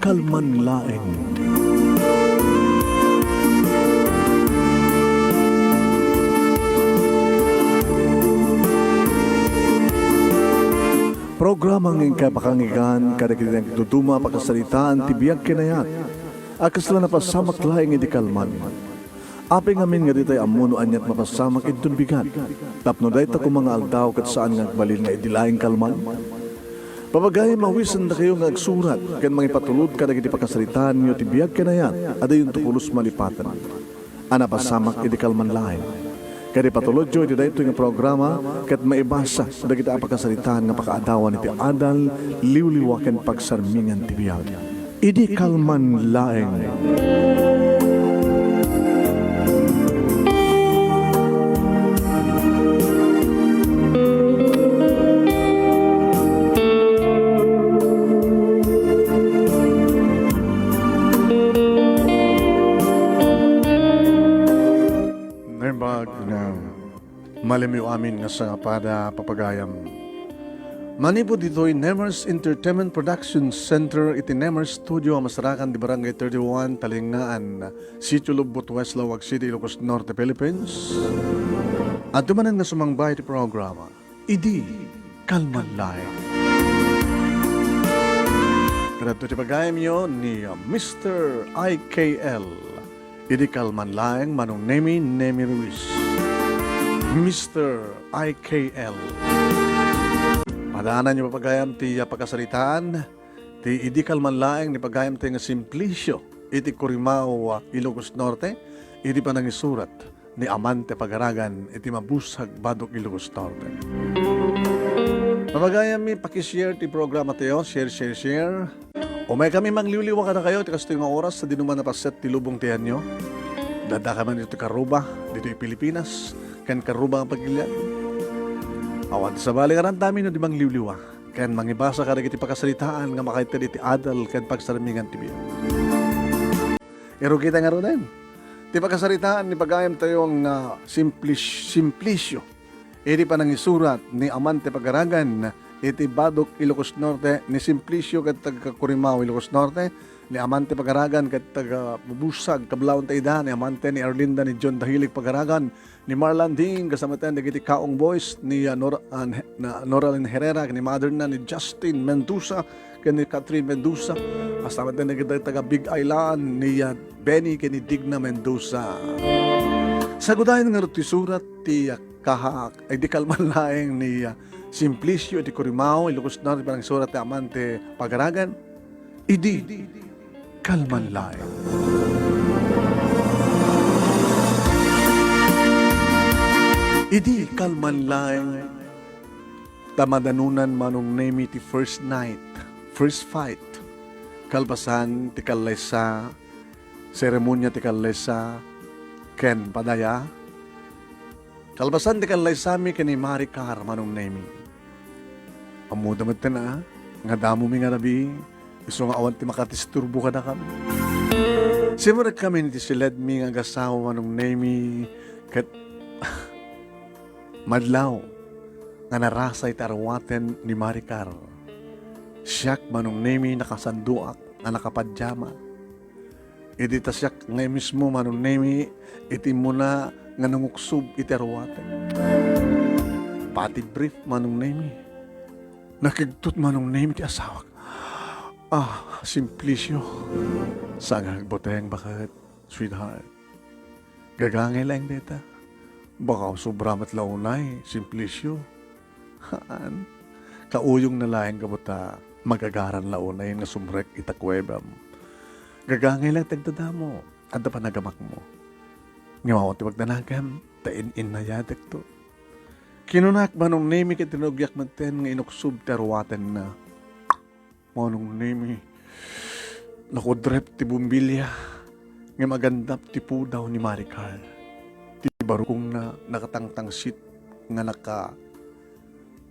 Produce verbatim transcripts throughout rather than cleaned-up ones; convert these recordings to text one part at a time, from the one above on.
kalman laeng. Programa nga inkay pakangigan kadagiti nagduduma a pakasaritaan ti biag ken ayat a kasla napasamak laeng idi kalman. Apay ngamin nga ditay ammo no aniat mapasamak inton bigat, tapno dayta koma nga aldaw ket saan nga agbalin nga idi laeng kalman? Papagayam, awisendakayo nga agsurat ken mangipatulod kadagiti pakasaritaanyo ti biag ken ayat a diyonto pulos malipaten a napasamak idi kalman laeng. Ket ipatulodyo iti daytoy nga programa ket maibasa dagiti a pakasaritaan nga pakaadawan iti adal, liwliwa ken pagsarmingan ti biag. Idi kalman laeng. Naimbag nga malimyo amin nga sangapada, papagayam. Manipud ditoy Nemers Entertainment Production Center iti Nemers Studio a masarakan di Barangay thirty-one, Talingaan, Sitio Lobbot West, Laoag City, Ilocos Norte, Philippines. Adda manen nga sumangba iti programa, Idi Kalman Laeng. Kadagitoy ti pagayamyo ni, uh, Mister I K L. Idi kalman laeng, Manong Nemi, Nemi Ruiz. Mister I K L. Padaananyo, papagayam, ti, ah, pakasaritaan ti idi kalman laeng ni pagayamtayo nga Simplicio iti Corimao, ah, Ilocos Norte, iti panangisurat ni Amante Pagaragan iti Mabusag, Badoc, Ilocos Norte. Papagayammi, pakishare ti programa tayo. Share, share, share. Umaykami mangliwliwa kadakayo iti kastoy nga oras, sadino man a paset ti lubong ti ayanyo. Adda kami ditoy Karuba, ditoy Pilipinas, ken Karuba nga pagilian. Awan ti sabali nga aramidmi no di mangliwliwa ken mangibasa kadagiti pakasaritaan nga makaited iti adal ken pagsarmingan ti biag. Irukita ngaruden ti pakasaritaan ni pagayamtayo nga Simplis-, Simplicio. Iti panangisurat ni Amante Pagaragan iti Badoc, Ilocos Norte, ni Simplicio ket taga-Corimao, Ilocos Norte, ni Amante Pagaragan ket taga-Mabusag, kablaawanta ida, ni Amante, ni Erlinda, ni John Dahilig Pagaragan, ni Marlon Ding, kasamaten dagiti Kaong Boys, ni, ah, Nor-, ah, na-, Noralyn Herrera, ni mother na, ni Justin Mendoza, ken ni Catherine Mendoza, kasamaten dagiti taga-Big Island, ni, ah, Benny ken ni Digna Mendoza. Sagudayen ngarud ti surat ti, ah, kaha-, ay, di kalman laeng ni, ah, Simplicio iti Corimao, Ilocos Norte, panangisurat ti Amante Pagaragan. Idi kalman laeng. Idi kalman laeng, ta madanunan Manong Nemi ti first night, first fight. Kalpasan ti kallaysa, seremonia ti kallaysa, ken padaya. Kalpasan ti kallaysami ken ni Maricar, Manong Nemi. Ammoda metten a, nga damomi nga rabii, isu nga awan ti makadisturbo kadakami. Simrekkamin iti siledmi nga agasawa, Manong Nemi, ket madlaw nga narasay ti aruaten ni Maricar. Siak, Manong Nemi, nakasandoak nga nakapajama. Idi ta siak nga mismo, Manong Nemi, iti immuna nga nanguksob iti aruaten. Pati brief, Manong Nemi. Nakigtot, Manong Nemi, ti asawak. Ah, Simplicio. Saan nga agbuteng baket, sweetheart. Gagangay laeng dayta. Baka sobra met la unay, Simplicio. Haan. Kauyongna laeng gapu ta magagaran la unay nga sumrek ita kuwebam. Gagangay laeng ti agdadamo. Adda panagamakmo. Ngem awan ti pagdanagam, ta in-innayadekto. Kinunak, Manong Nemi, ket rinugiak metten nga inuksob ti aruatenna. Manong Nemi, nakudrep ti bumbilya, ngem agandap ti pudaw ni Maricar. Ti barukongna nakatangtangsit nga naka-,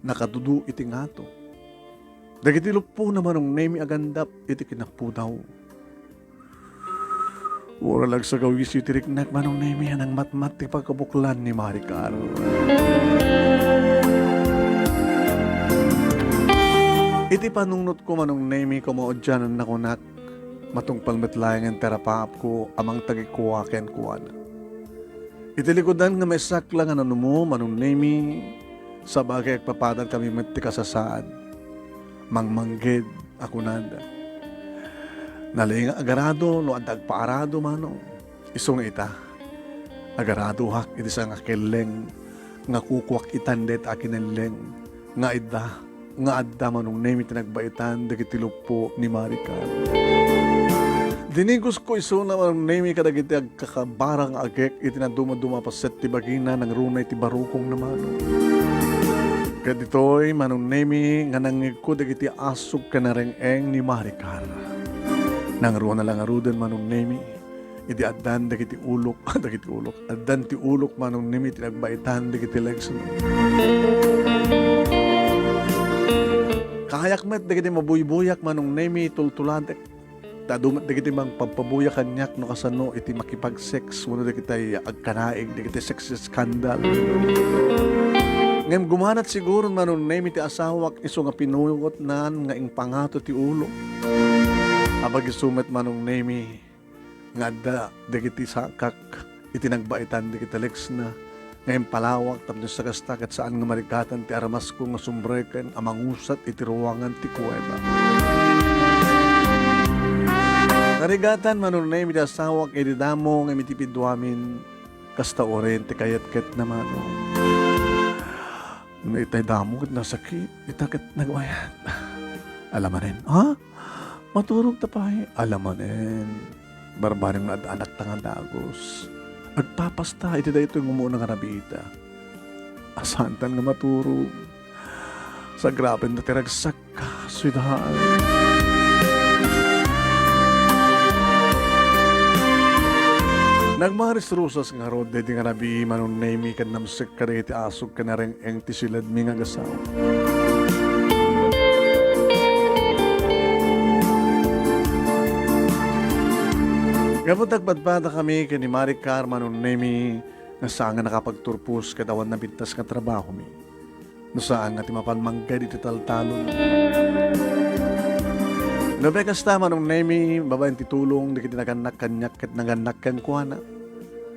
nakadudo iti ngato. Dagiti luppona, Manong Nemi, agandap iti kinapudaw. Uray la agsagawis iti riknak, Manong Nemi, a nangmatmat ti pagkabuklan ni Maricar. Iti panunotko, Manong Nemi, kumaudianan nakunak, matungpal met laengen ti arapaapko a mangtagikua kenkuana. Iti likudan nga maisaklang a nanumo, Manong Nemi, sabagay agpapadankami met ti kasasaad. Mangmangged a kunada. Nalaing nga agarado no adda agpaarado, Manong. Isu nga ita, agaradoak iti sangakelleng nga kukuak itan dayta a kinelleng nga adda, nga adda Manong Nemi ti nagbaitan dagiti luppo ni Maricar. Dinigosko isuna Manong Nemi kadagiti agkakabara nga agek iti nadumaduma a paset ti bagina, nangruna iti barukongna, Manong. Ket ditoy, Manong Nemi, nga nangngegko dagiti asug ken nareng-eng ni Maricar. Nangruna la ngaruden, Manong Nemi, idi addan dagiti ulok, dagiti ulok, addan ti ulok, Manong Nemi, ti nagbaitan dagiti legsna. Kahayak met dagiti mabuybuyak, Manong Nemi, tultuladek. Ta adu met dagiti mangpabpabuya kaniak no kasano iti makipag-sex wenno dagiti agkanaig, dagiti sex scandal. Ngem gumanat siguro Manong Nemi ti asawak isu nga pinuyotnan nga impangato ti ulo. Apag isu met Manong Nemi nga adda dagiti sakak iti nagbaitan dagiti legsna nga impalawak tapno sakasta ket saan nga marigatan ti armasko nga sumreken a mangusat iti ruangan ti kuweba. Narigatan Manong Nemi ti asawak idi damo ngem iti piduamin, kasta uray ti kayat ket namano. No itay damo ket nasakit, ita ket nagmayat. Alamanen, ha? Maturog ta pay. Alamanen, barbareng nga ad-anak ta nga dagus. Agpapasta iti daytoy nga umuna nga rabiita. Asantan nga maturog. Sagrapen da ti ragsak ka, sweetheart. Nagmaris-rusas ngarud daydi nga rabii, Manong Nemi, ken namsek kadagiti asuk ken nareng-eng ti siledmi nga agasawa. Gapu ta agpadpadakami ken ni Maricar, Manong Nemi, nga saan nga nakapagturpos ket awan nabintas nga trabahomi. No saan nga ti mapan mangged iti taltalon. Nupay kasta, Manong Nemi, babaen ti tulong dagiti nagannak kaniak ket nagannak kenkuana.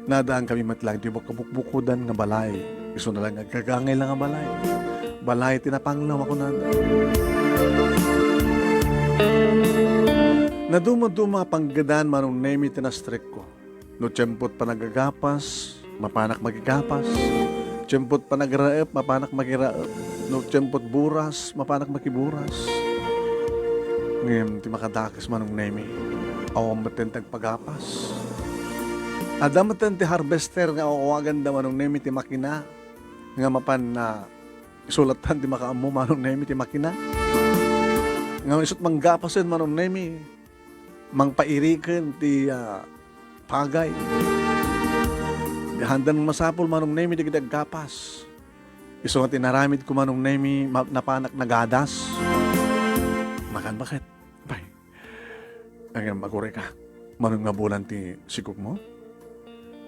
Nadaankami met laeng ti kabukbukodan nga balay. Isuna laeng nga agkagangay la nga balay. Balay ti napanglaw a kunada. Nadumaduma a panggedan, Manong Nemi, ti nastrekko. No tiempot panagagapas, mapanak makigapas. Tiempot panagraep, mapanak makiraep. No tiempot buras, mapanak makiburas. Ngem ti makadakes, Manong Nemi, awan metten ti agpagapas. Adda metten ti harvester nga awaganda, Manong Nemi, ti makina nga mapan na isulattan ti makaammo, Manong Nemi, ti makina. Nga isut' manggapasen, Manong Nemi, mangpairiken ti, ah, pagay. Di handan masapul, Manong Nemi, dagiti aggapas. Isu nga ti inaramidko, Manong Nemi, ma-, napanak nagadas. Makan baket. Bay. Ngem, aguray ka. Mano nga bulan ti sigogmo?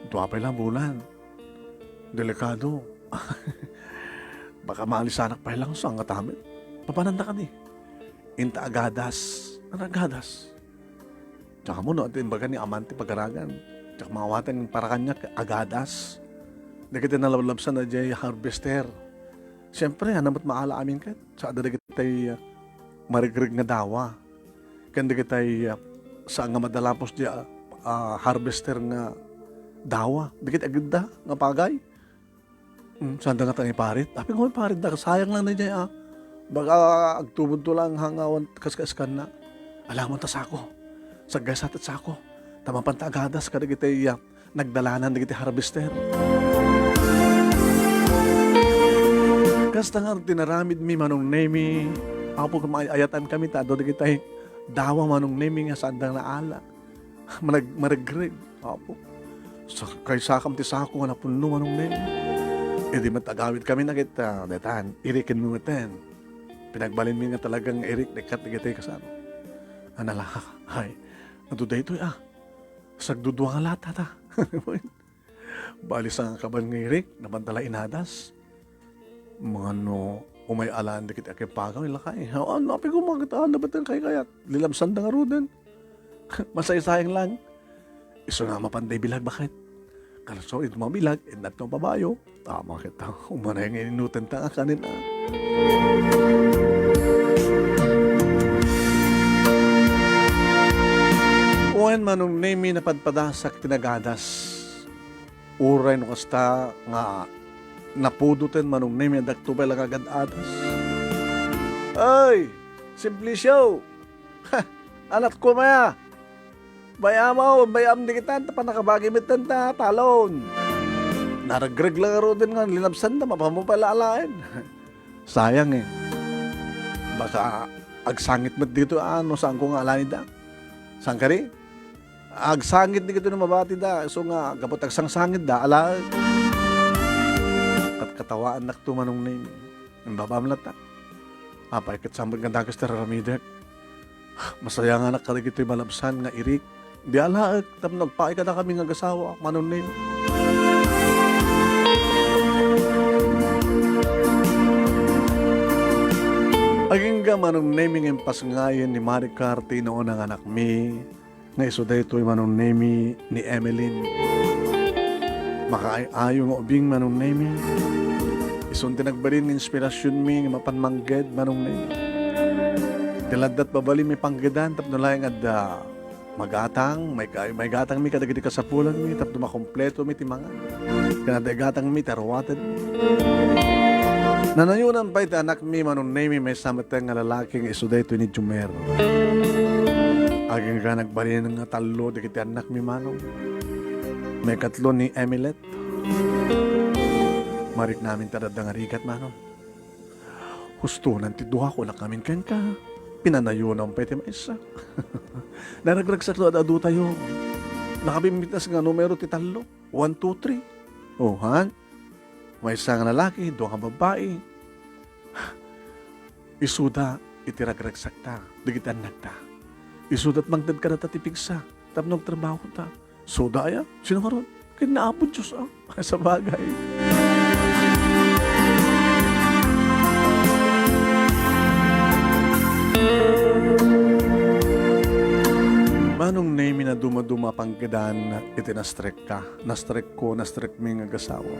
Dua pay la bulan. Delikado. Baka maalisanak pay lang sa nga tamit. Papananda kadi. Inta agadas. Ano agadas? Tsaka mo, no, iti imbaga ni aman ti pagaragan. Tsaka maawaten para kaniak, agadas. Dagiti nalabsabsabsan a diay harvester. Siyempre, ano met maala amin ket? Sa dagiti, ah, marigreg nga dawa. Ken dagiti, ah, saan nga madalapos di, ah, ah, harvester nga dawa. Dagiti agidda nga pagay. Mm, saan da nga tangiparit? Apay nga iparit da, sayang lang na diay, ah. Baga agtubod to lang hangawan kas-, kaskaskanna. Alaman ta sako. Saggay sa ta sako. Ta mapan ta agadas kadagiti, ah, nagdalanan dagiti harvester. Kasta nga tinaramidmi, Manong Nemi, Apo, kung maay-ayatan kami, ta adu dagiti dawa, Manong Nemi, nga saan da nga ala. Manag-, maregreg, Apo. Sa-, kay sakam ti sako nga napunno, Manong Nemi. Idi met agawid kami na ket, ah, detan, iriken mo meten. Pinagbalinmi nga talagang irik, dekat dagiti kasano. Analaka, ay, adu daytoy, ah. Sagdudua nga lata ta. Bali, sangakaban nga irik, napan ta la inadas. Mangano, umay alaan dagiti akipagaw, ilakay. Ano, apay ko makita, ano ba itong kay kayat? Lilabsan da nga ruden. Masaysayang lang. Isu nga mapan da ibilag, baket. Kalso, iti mabilag, inna ti mababayo. Tama kita. Umanay nga inutenta nga kanin, ah. Wen, Manong Nemi, napadpadasak ti nagadas. Uray no kasta nga napudoten, Manong Nemi, adda pay la nga agad-adas. Ay, Simplicio! Ha! Anakko maya! Bay-am, bay-am dikitan, ta panakabagi metten ta talon. Naregreg la ngaruden nga linabsan da, mapamupay la alaen. Sayang, eh. Baka agsangit met dito, ah, no saanko nga alaen da. Saan kadi? Agsangit dagitoy no mabati da, isu nga gapu ta agsangsangit da, alaek. Kat-, katawaannakto, Manong Nemi. Imbabam latta. Apay ket saan met nga dakes ti ar-aramidek? Masayanganak kadagitoy malabsan nga irik. Di alaek, tapno agpaay kadakami nga agasawa, Manong Nemi. Agingga, Manong Nemi, nga impasngayen ni Maricar ti inuuna nga anakmi, nga isu daytoy, Manong Nemi, ni Emeline. Makaay-ayo nga ubing, Manong Nemi. Isun ti nagbalin nga inspirasionmi nga mapan mangged, Manong Nemi. Ti laddat babalinmi panggedan tapno laeng adda magatang, may ka-, maigatangmi kadagiti kasapulanmi tapno makompletomi ti mangan. Ken adda igatangmi ti aruaten. Nanayonan pay ti anakmi, Manong Nemi, maysa met nga lalaki nga isu daytoy ni Jumer. Agingga nagbalin nga tallo dagiti annakmi, Manong. Maikatlo ni Emilet. Mariknamin ta dadda nga rigat, Manong. Hustonan ti dua, kunak ngamin kenka. Pinanayonam pay ti maysa. Naragragsak no ad-adutayo. Nakabimbitas nga numero ti tallo. One, two, three. O, han? Maysa nga lalaki, dua nga babbai. Isuda iti ragragsakta, dagiti annakta. Isuda ti mangted kadata ti pigsa, tapno agtrabahota. Suda aya? Sino ngarud? Ken ni Apo Dios, ah. Sabagay. Manong Nemi, naduma-duma a panggedan iti nastrekka. Nastrekko, nastrekmi nga agasawa.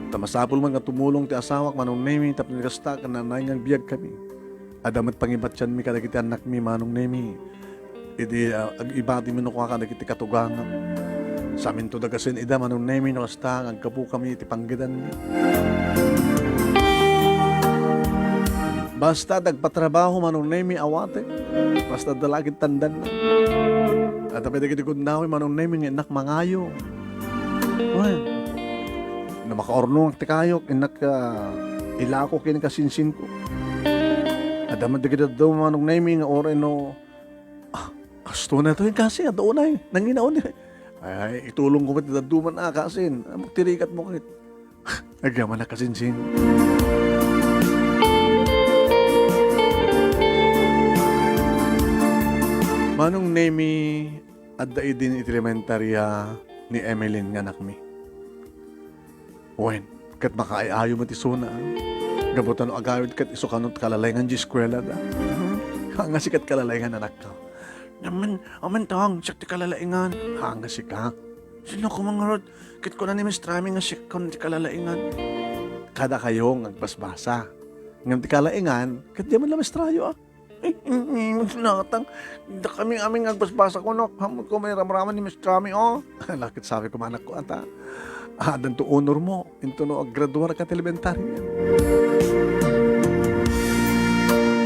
Ta masapul man nga tumulong ti asawak, Manong Nemi, tapno kasta, ken nanay nga agbiagkami. Adda met pangibatianmi kadagiti annakmi, Manong Nemi. Idi, ah, ag-, ibatimi no kua kadagiti katugangam. Saminto da gasin ida, Manong Nemi, no kasta nga agkapukami iti panggedanmi. Basta dagpatrabaho, Manong Nemi, awatek. Basta adda la ket tandanna. Adda pay dagiti gundaway, Manong Nemi, nga innak mangayo. Wen, no makaurnongak ti kayok, innak, ah, ilako ken kasinsinko. Adda met dagiti dadduma, Manong Nemi, nga uray no, ah, kastoy daytoy, kasi adda unay, nangina unay. Ay, itulongko met ti dadduma, ah, kasin. Ammok ti rigatmo ket. Agyamanak a sinsin. Manong Nemi, adda idin iti elementaria ni Emeline nga anakmi. Wen, ket makaay-ayo met isuna, ah. Gapu ta no agawid ket isu kano ti kalalaingan ti eskuela da. Hanga sika ti kalalaingan, anakko. Amen, amen, tang, siak ti kalalaingan. Hanga sika. Sino ko mangarod? Ket kuna ni Miss Trami nga siak ti kalalaingan. Kadakayo nga agbasbasa. Ngem ti kalaingan, ket diay met la maestrayo, ah. Natang, dakami amin nga agbasbasa kuno, ammok ti ramraman ni Miss Trami, oh. Ala ket sabi ko, anakko, ata. Addanto honor mo, intono aggraduar ka ti elementaria.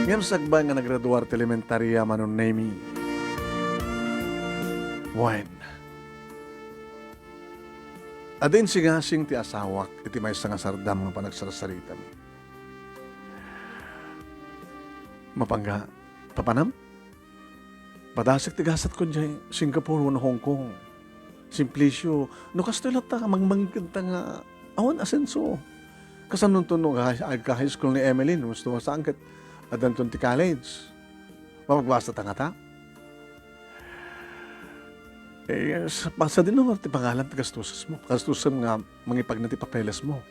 Ngem sakbay nga naggraduar ti elementaria, Manong Nemi. Wen. Adda insingasing ti asawak iti maysa nga sardam nga panagsarsaritami. Mapangga, papanam? Padasek ti gasatko idiay Singapore wenno Hong Kong. Simplicio, no kastoy latta, mangmanggedta nga awan asenso. Kasano no agka-high school ni Emeline, wenno saan ket addanton ti college. Mapagbasata ngata? Eh, sa-, pa-, sadino ti pangalan ti gastuses mo? Gastusem nga mangipagna ti papeles mo.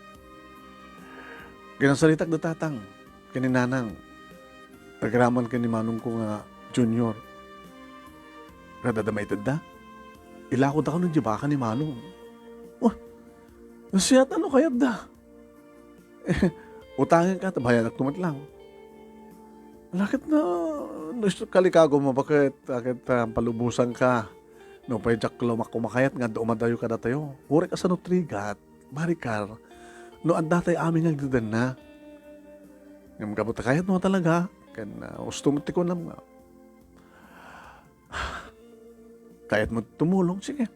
Kinansaritak da tatang, ken ni nanang, agraman ken ni manongko nga junior. Kada da maitedda, ilakodakon diay baka ni Manong. Oh, siak no kayatda. Utangenka, ta bayadak met lang. Ala ket no, no isu kalikago mo, baket, ket, ah, palubosanka. No pay diak la umakayat nga umadayo kadatayo. Uray kasano trigat, Maricar, no adda tay amin nga agdedenna. Ngem gapu ta kayatmo talaga, ken, ah, usto met ti kunam nga, kayatmo tumulong, sige,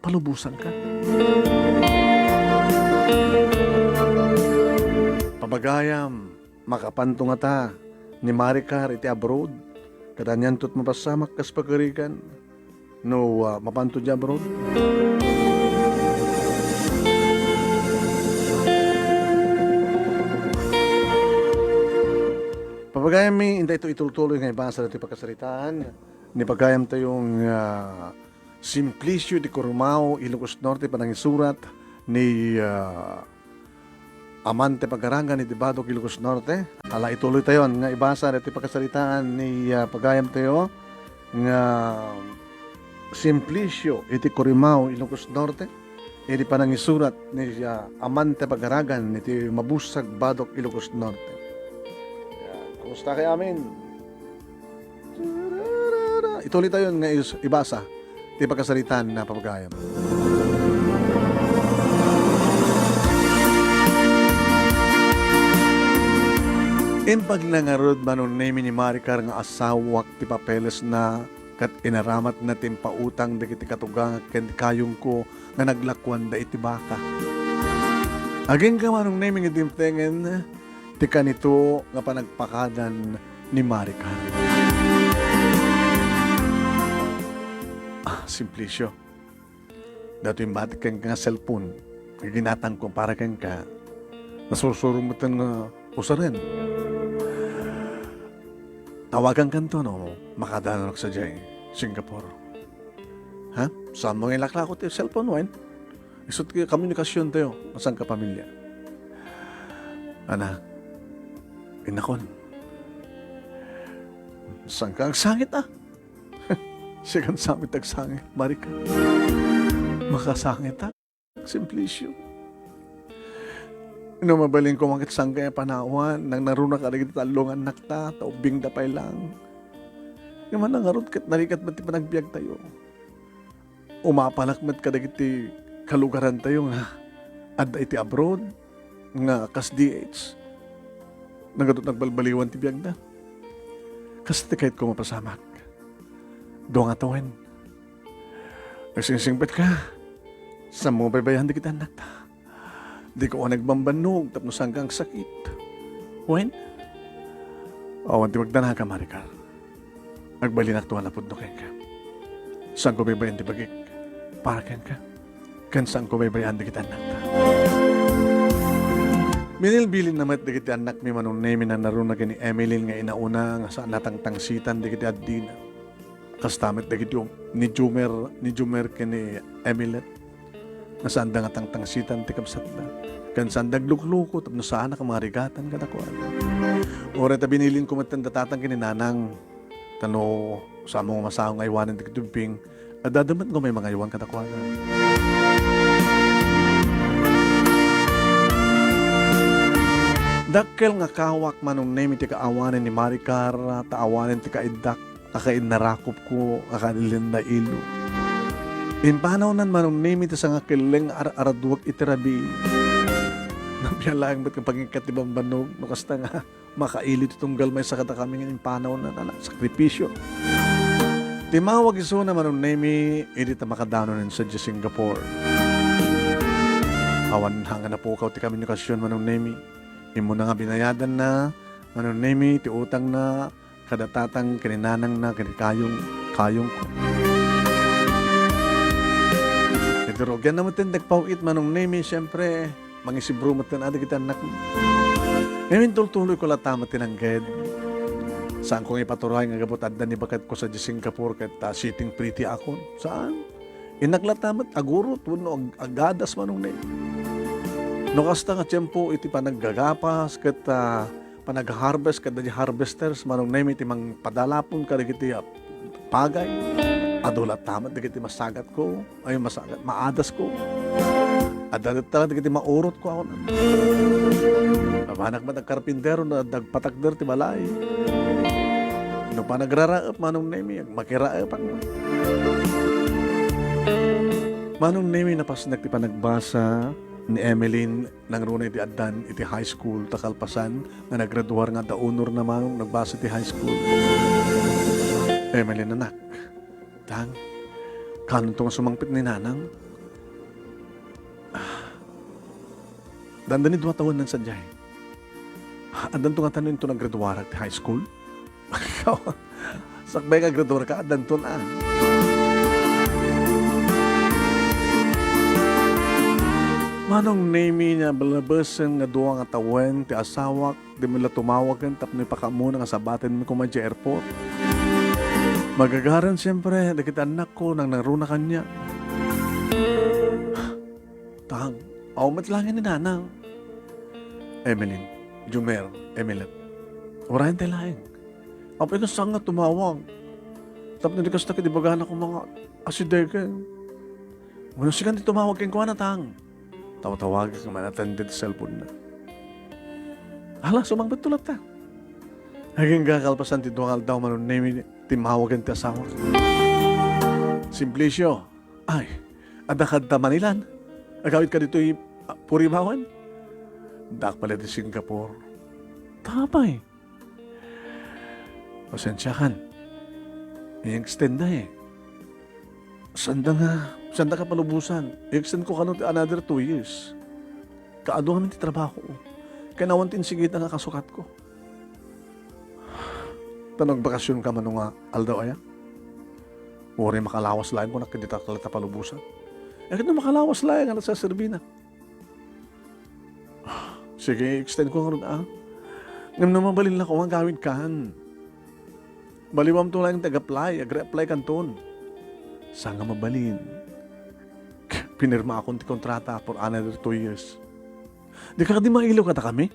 palubosanka. Pabagayam, makapanto ngata ni Maricar iti abroad? Kada anianto ti mapasamak kas pagarigan no, ah, mapanto diay abroad? Pabagayammi, inta ito itultuloy nga ibasa ditoy pakasaritaan ni pagayamtayo nga, ah, Simplicio de Corumao, Ilocos Norte, panangisurat ni, ah, Amante Pagaragan iti Badoc, Ilocos Norte. Ala, ituloytayon nga ibasa ditoy pakasaritaan ni, ah, pagayamtayo nga Simplicio iti Corimao, Ilocos Norte, iti panangisurat ni, ah, Amante Pagaragan iti Mabusag, Badoc, Ilocos Norte. Yan. Kumusta kay amin? Ituloytayon nga is-, ibasa ti pakasaritaan na pagayam. Imbag na ngarud, Manong Nemi, ni Maricar nga asawak ti papelesna ket inaramatna ti impautang dagiti katuga ken kayongko nga naglakuanda iti baka. Agingga, Manong Nemi, nga dimtengen ti kanito nga panagpakadan ni Maricar. Ah, Simplicio, datoy imbati kenka nga cellphone nga ginatangko para kenka, nasursuro metten nga usaren. Tawagankanto no makadanonak sadiay Singapore. Ha? Saanmo nga ilaklako ti cellphone wen? Isu ti komunikasiontayo, saan ka pamilya? Anak, inakon. Saan ka agsangit, ah? Sikan sa amin agsangit, Maricar. Makasangit, ah? Simplicio. No mabalinko man ket saan ka panawan, nangnaruna kadagiti tallo nga annakta, ta ubbingda pay lang. Ngem ngarud ket narigat met ti panagbiagtayo. Umapalak met kadagiti kalugarantayo nga adda iti abroad, nga kas D H. Nagadu't nagbalbaliwan ti biagda. Kasta ti kayatko mapasamak. Dua nga tawen. Nagsingsingpet ka. Saanmo baybay-an dagiti annakta. Dika awan agbambannog tapno saanka agsakit. Wen? Awan ti magdanaka, Maricar. Agbalinakto a napudno kenka. Saanko baybay-an ti bagik para kenka. Ken saanko baybay-an dagiti annakta. Binilbilinna met dagiti annakmi, Manong Nemi, nangnaruna ken ni Emeline nga inauna nga saan a tangtangsitan dagiti addina. Kasta met dagiti um-, ni Jumer, ni Jumer ken ni Emilet, nga saanda nga tangtangsitan ti kabsatda, ken saanda aglukluko tapno saanak a marigatan kadakuada. Uray ta binilinko met ti tatang ken ni nanang, ta no saanmo nga masaw nga aywanen dagiti ubbing, adda met nga umay mangaywan kadakuada. Dakkel nga kawak, Manong Nemi, ti kaawanen ni Maricar, ta awanen ti kaiddak a kainnarakupko a kailin da ilo. Impanawnan, Manong Nemi, ti sangakelleng nga ar-araduak iti rabii. Nabialaeng met nga pangikkat ti bambannog, no kasta nga makailo ti tunggal maysa kadakami nga impanawnan a sakripisio. Timmawag isuna, Manong Nemi, idi ta makadanonen sadiay Singapore. Awan nga napukaw ti komunikasion, Manong Nemi. Immuna nga binayadanna, Manong Nemi, ti utangna kada tatang ken ni nanangna ken ni kayong, kayongko. Iti rugianna met ti nagpaw-it, Manong Nemi, siempre, mangisibro met ti dagiti annakmo. Ngem intultuloyko latta met ti nangged. Saanko nga ipaturay nga gapu ta adda ni baketko sadiay Singapore ket, ah, sitting pretty akon. Saan? Innak latta met agurot wenno ag-, agadas, Manong Nemi. No kasta nga tiempo iti panaggagapas ket, ah, panag-harvest kadagiti harvesters, Manong Nemi, ti mangpadalapon kadagiti, ah, pagay. Adu latta met dagiti masagatko, ay, masagat, maadasko. Adda latta dagiti maurotko, awan. Apanak met agkarpintero no adda agpatakder ti balay. No panagraraep, Manong Nemi, makiraepak met. Manong Nemi, napasnek ti panagbasa ni Emeline nangruna iti addan iti high school ta kalpasan nga naggraduar nga adda honor na man nagbasa iti high school. Emeline, anak, tang, kaanonto nga sumangpet ni nanang? Ah, dandani dua tawen nan sadiay. Addanto nga tano inton naggraduarak ti high school? Sakbay nga graduar ka, addanton a. Manong Nemi, nia, balabesen nga dua nga tawen ti asawak, di met la tumawagen tapno ipakaammonan nga sabatenmi koma idiay airport. Magagaren, siempre, dagiti annakko, nangnangruna kaniak. Tang, awan met laeng ni nanang. Emeline, Jumer, Emilet, uray tay laeng. Apay, kas saan nga tumawag? Tapno di kasta ket ibagana koma nga asidegen. Wenno sikan ti tumawag kenkuana, tang. Tawtawagek nga man-attended ti cellphone-na. Hala, sumangpetto latta. Agingga kalpasan ti dua nga aldaw, Manong Nemi, timmawagen ti asawak. Simplicio, ay, adda ka adda Manilan? Agawidka ditoy, ah, Puribawan? Addaak pay la iti Singapore. Ta apay? Pasensiakan. I-extend da eh. Sanda nga, sanda ka palubosan. I-extend ko kano ti another two years. Kaadu ngamin ti trabaho. Kanawan ti insigita nga kasukatko. Ta no agbakasyon ka mano nga aldaw aya? Uray makalawas laeng kunak ket dita ka latta palubosan. Eh, ket no makalawas laeng, ania ti saserbina? Sige, extend ko ngarud, ah. Ngem no mabalin la koma, agawidkan. Baliwamto laeng ti ag-apply, ag-reapply kanton. Saan nga mabalin? Pinirmaakon ti kontrata for another two years. Di kadi mailiw kadakami?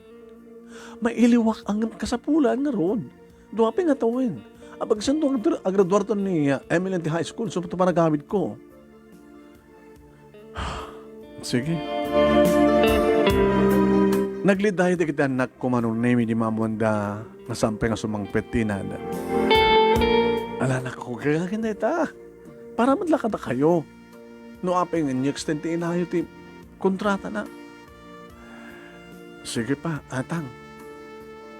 Mailiwak, ngem kasapulan ngarud. Dua pay nga tawen. Apagsanto aggra-, aggraduarton ni, ah, Emeline ti high school, so, panagawidko. Sige. Nagliday dagiti annakko, Manong Nemi, idi maammoanda nga saan pay nga sumangpet ti inada. Ala, nakukagakin dayta. Para met la kadakayo. No apay nga in-extend ti inayo ti kontratana. Sige pa, atang.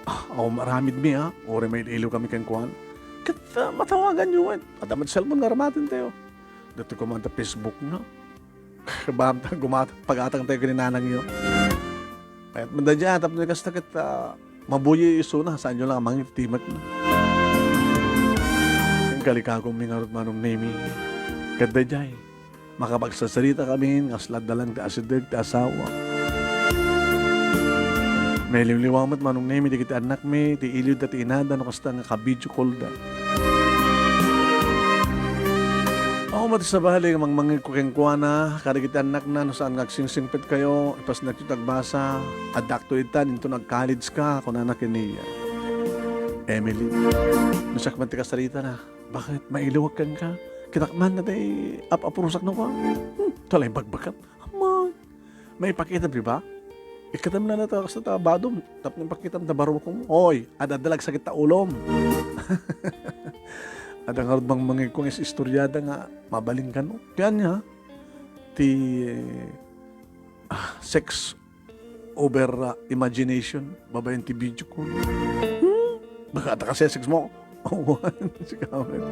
Ah, awan aramidmi, ha? Uray mailiwkami kenkuana. Ket, ah, matawaganyo met. Adda met cellphone nga aramatentayo. Ditoy koma adda Facebook-na. Kabaam ta gumat-, pagatangtayo ken ni nanangyo. Kayat met daydiay, tapno kasta ket, ah, mabuya isuna, saanyo la nga mangitimek, no? Ken kalikaguanmi ngarud, Manong Nemi. Ket daydiay, makapagsarsarita kami, kasla adda laeng ti asideg ti asawa. Mailiwliwa met, Manong Nemi, dagiti annakmi, ti iliwda ti inada, no kasta nga ka-video call-da. Awan met sabali nga mangmangngegko kenkuana, kadagiti annakna, no saan nga agsingsingpetkayo, ipasnekyo ti agbasa, addaakto itan, inton ag-college ka, kunana ken niya. Emily, no siak met ti kasaritana, bakit mailiwak kenka? Kitak man, natay ap-apurosak no ka? Hmm, talay bagbakat. Amay, maipakitam di ba? Ikkatam na nata kasta ta badom, tapno ipakitam ta barukong. Oy, adda, adda la agsakit ta ulom. Adda ngarud mangmangngegko nga is-istoriada nga mabalin kano. Kaya niya, ti, ah, sex over, ah, imagination, babaen ti video call. Hmm? Baka ta kasi sex mo. Awan, si Carmen.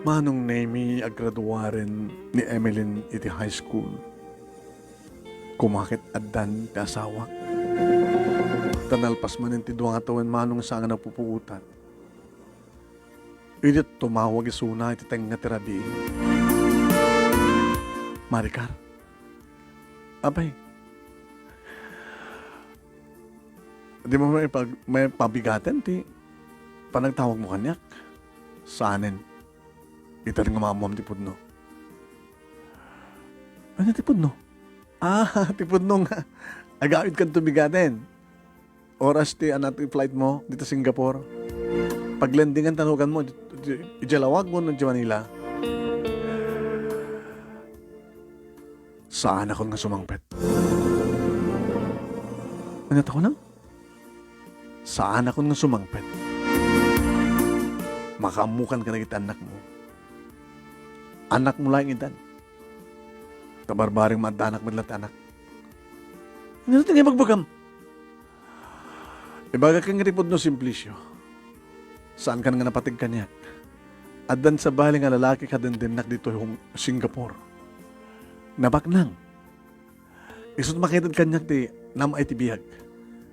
Manong Nemi, aggraduaren ni Emeline iti high school. Kumaket addan ti asawak. Ta nalpas manen ti dua nga tawen, manong, saan nga napupuotan. Idi tumawag isuna iti tengnga ti rabii. Maricar, apay, dimo maipag-, maipabigaten ti panagtawagmo kaniak? Saanen. Itan nga maammoam ti pudno. Ania ti pudno? Ah, ti pudno nga agawidkanto bigaten. oras ti, ano, ti flight mo dita Singapore? Paglandingan, tanugan mo, iti, iti, iti lawag mo no iti Manila. Saanakon nga sumangpet. Ania ti kunam? Saanakon nga sumangpet. Makaammokan kadagiti annakmo. Annakmo laeng itan. Ta barbareng maaddanak met la ti anak. Ania ti nga ibagbagam? Ibagak ken nga ti pudno, Simplicio. Saankan nga napateg kaniak. Addan sabali nga lalaki kadendennakon ditoy Hong-, Singapore. Nabaknang. Isu't makaited kaniak ti nam-ay ti biag.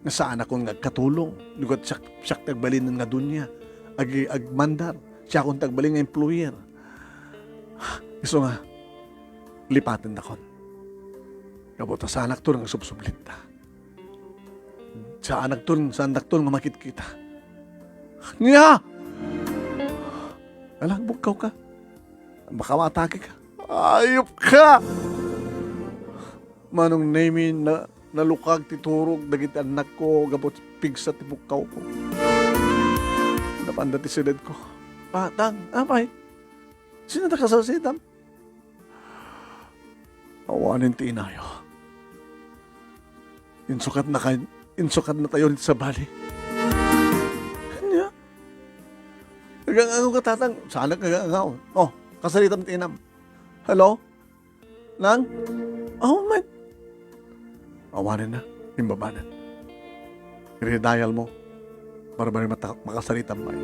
Nga saanakon nga agkatulong. Lugat siak, siak ti agbalinen nga dunia. Agi-, agmandar. Siakon ti agbalin nga employer. Isu nga, lipatendakon. Gapu ta saanakto nga agsubsublitta. Saanakton, saandakton nga makitkita. Nia! Ala, agbukkawka. Baka maatake ka. Ayupka! Manong Nemi, na, nalukag ti turog dagiti annakko gapu ti pigsa ti bukkawko. Napanda ti siledko. Patang, apay? Sino ta kasarsitam? Awanen ti inayo. Insukatna kay, insukatnatayo iti sabali. Ania? Nagangangaw ka, tatang. Saanak nga agangangaw. Oh, kasaritam ti inam. Hello? Nang? Oh, my. Awanen na. Imbabanen. Iri-dial mo. Para bali mata-, makasaritam pay.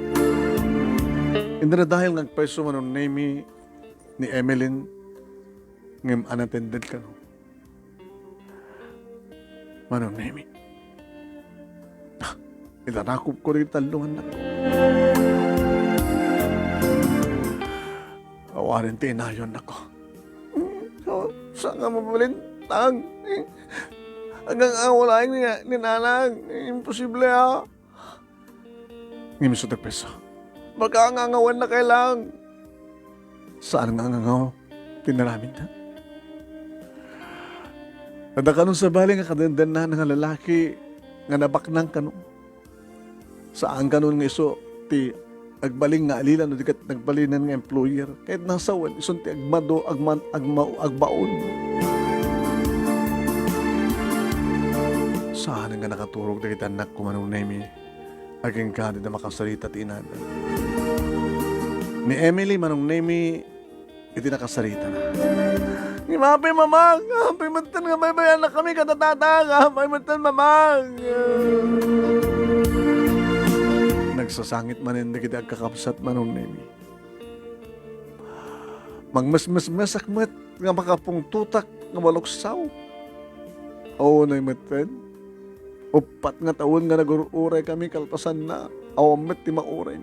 Inda na dial nga agpayso Manong Nemi ni Emeline, ngem unattended kano. Manong Nemi. Ah, idanakupko dagiti tallo nga annakko. Awanen ti inayonnakko. Sa, saan nga mabalin, tang? Agangangaw laeng ni, ni nanang. Imposible, ah. Ngem isu ti agpayso. Pagkaangangawanna kay lang. Saan nga angangaw ti inaramidna? Adda kanon sabali nga kadendennana nga lalaki nga nabaknang kano. Saan kanon nga isu ti agbalin nga alila no di ket nagbalinen nga employer. Ket nasawen, isun ti agmado-, agman-, agma-, agbaon. Saan nga nakaturog dagiti annakko, Manong Nemi? Agingga dida makasarita ti inada. Ni Emily, Manong Nemi, iti nakasaritana. Ngem apay, Mamang? Apay metten nga baybayanakami kada tatang? Apay metten, Mamang? Nagsasangit manen dagiti agkakabsat, Manong Nemi. Magmesmesmesak met nga makapungtotak nga maluksaw. Awan metten. Uppat nga tawen nga nagur-uray kami kalpasanna. Awan met ti mauray.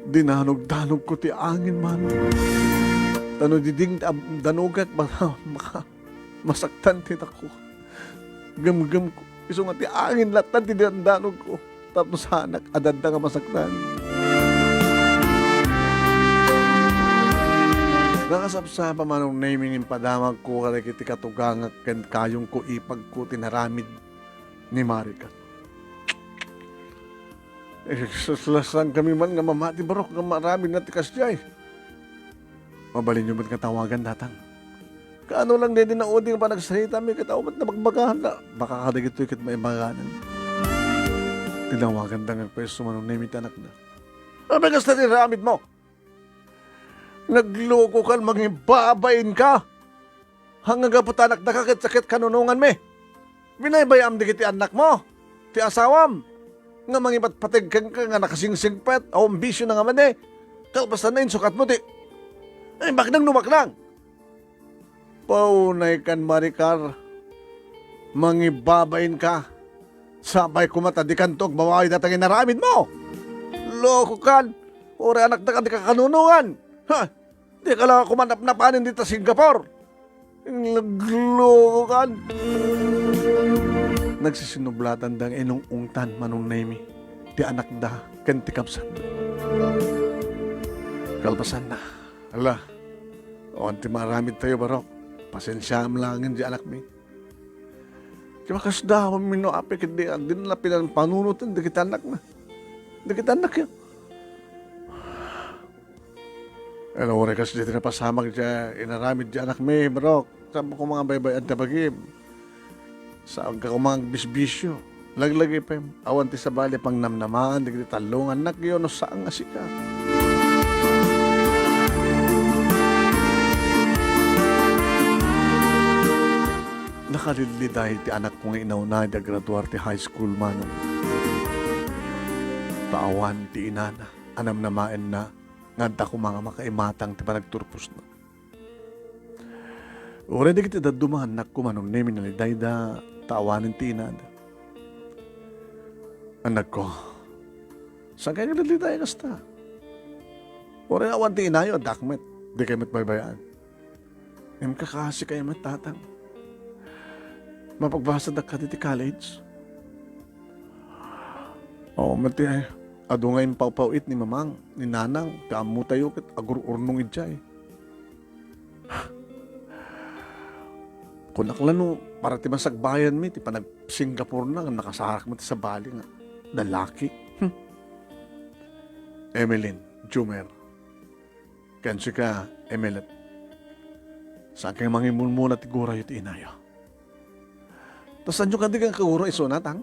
Dinanugdanogko ti angin, Mami. Ta no diding ti ab-, danogak, baka maka-, masaktan ti tako. Gemgemko. Isu nga ti angin latta ti dandanogko. Tapno saanak a dadda nga masaktan. Nakasapsapa, Manong Nemi, nga impadamagko kadagiti katugangak ken kayongko ipagko ti naramid ni Maricar. Eh, sus, laslasangkami man nga mamati, barok, nga maaramidna ti kasdiay. Mabalinyo met nga tawagan, tatang. Kaano lang daydi naudi nga panagsaritami ket awan met nabagbagaanna. Baka kadagitoy ket maibaganan. Tinawaganda nga agpayso, Manong Nemi, ti anakna. Apay kasta ti aramidmo? Naglokokan, mangibabainka. Haan nga gapu ta anakdaka ket saket kanunonganmi. Binaybayaam dagiti annakmo, ti asawam, nga mangipatpateg kenka nga nakasingsigpet, awan bisiona nga madi. Kalpasanna, insukatmo ti, ay, baknang no baknang. Paunaykan, Maricar. Mangibabainka. Sapay koma ta dikanto agbabawi dayta nga inaramidmo. Lokokan. Uray anakdaka, dika kanunongan. Ha? Dika la koma napnapanen dita Singapore. Naglokokan. Nagsisinublatanda nga inung-ungtan, Manong Nemi, ti anakda ken ti kabsatda. Kalpasanna, ala, awan ti maaramidtayo, barok. Pasensiaam laengen ti anakmi. Ti makasda, mamino, apay, ket di, di na pinanpanunoten dagiti annakna. Dagiti annakyo. Ella, uray kasdi ti napasamak diay inaramid diay anakmi, barok. Saan koma nga baybay-an ti bagim. Saanka koma nga agbisbisio. Laglagipem, awan ti sabali a pangnamnamaen dagiti tallo nga annakyo no saan nga sika. Nakalidliday ti anakko nga inauna idi agraduar ti high school, manong. Ta awan ti inana a namnamaenna nga adda koma nga makaimatang ti panagturposna. Uray dagiti dadduma nga annakko, Manong Nemi, nalidayda ta awanen ti inada. Annakko, saankayo nga lidlidaya kasta? Uray awan ti inayo, addak met. Dikayo met baybay-an. Ngem kakasikayo met, Tatang. Mapagbasadak kadi ti college? Oo, met ti adu nga impawpaw-it ni Mamang, ni Nanang, ti ammotayo ket agur-urnong idiay. Kunak la no para ti masagbayanmi ti panag-Singaporena nga nakasarak met ti sabali nga lalaki. Hmm. Emeline, Jumer, ken sika, Emelet, saankayo mangimulmula ti gurayo ti inayo. Ta saanyo kadi nga kagura isuna, Tang?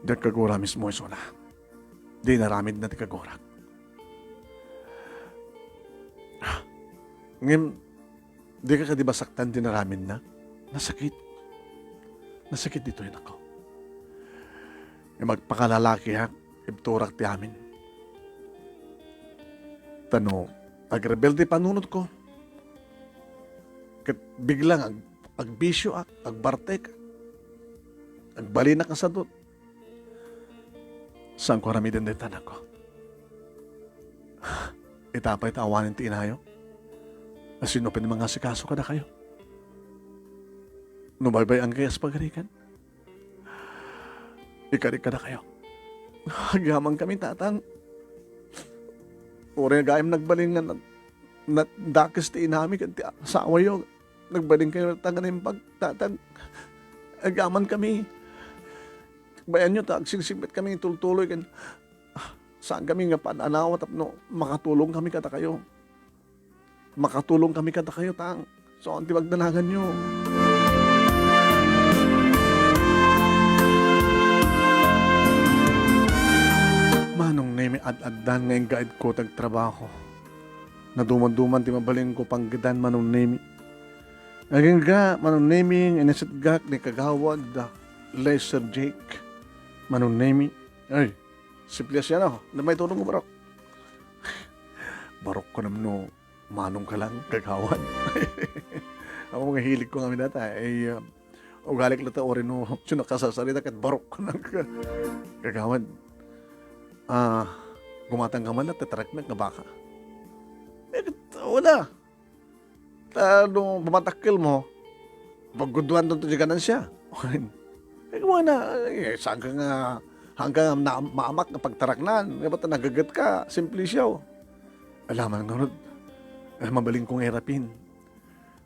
Diak kagura mismo isuna. Di inaramidna ti kagurak. Ngem, dika kadi masaktan ti inaramidna? Nasakit. Nasakit ditoy, annakko. Ngem agpakalalakiak, ibturak ti amin. Ta no agrebelde ti panunotko, ket biglang ag-, agbisioak, agbartek, agbalinak a sadut, saanko aramiden dayta, annakko. Ita pay ta awanen ti inayo. Asino pay ti mangasikaso kadakayo? No baybay-ankayo, as pagarigan, ikari kadakayo. Agyamankami, Tatang. Uray gayam nagbalin nga na-, nadakes ti inami ken ti asawayo. Nagbalinkayo latta nga naimbag, Tatang. Agyamankami. Bayanyo ta agsigsigpet kami tultuloy ken, ah, saankami nga paan-anawa tapno makatulongkami kadakayo. Makatulongkami kadakayo, Tang. Saan ti pagdanaganyo? Manong Nemi, ad-addan nga inggaidko ti agtrabaho. Nadumaduman ti mabalinko panggedan, Manong Nemi. Agingga, Manong Nemi, nga inisitgak ni Kagawad Laser Jake. Manong Nemi. Ay, Simplias yan, oh. Ano may tulong mo, barok? Barok ko naman, no, manong ka lang, kagawad. Ako, mga hilig ko nga minata, eh, uh, ugalik na ta, ori no, siya nakasasarita, kat barok ko lang ka. Kagawad, ah, gumatang ka man na, tatrack na, nga baka. Eh, wala. Ta no pamatakkelmo, pagguduan to ti ganansia. Eh, wala, eh, saan ka nga, hanggang na, maamak nga pagtaraknan, nga ba't nagagat ka, simple siya, oh. Alaman nga, Rod, eh, mabaling kong erapin.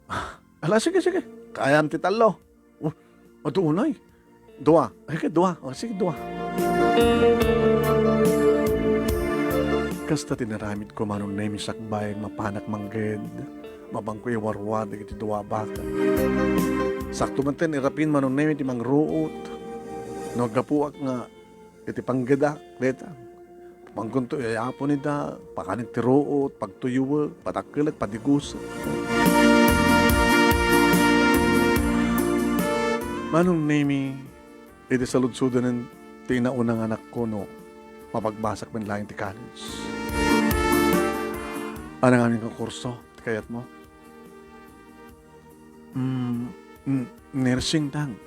Ah, ala, sige, sige, kayam ti tallo. Oh, adu unay. Dua. Ay, kay dua. O, sige, dua. Kasta ti naramid ko, Manong Nemi, sakbay, mapanak mangged, mapangko iwarwar dagiti dua a baka. Sakto met ten irapin, Manong Nemi, ti mangruot. No, aggapuak nga iti panggedak, deta. Manggunto, iyayapo ni da, pakanik ti ruot, pagtuyuek, patakkelek, padigusek. Manong Nemi, iti saludsoden ti inauna nga anakko no mapagbasak met laeng ti college. Ania ngamin nga kurso ti kayatmo? Mm, mm, nursing, Tang.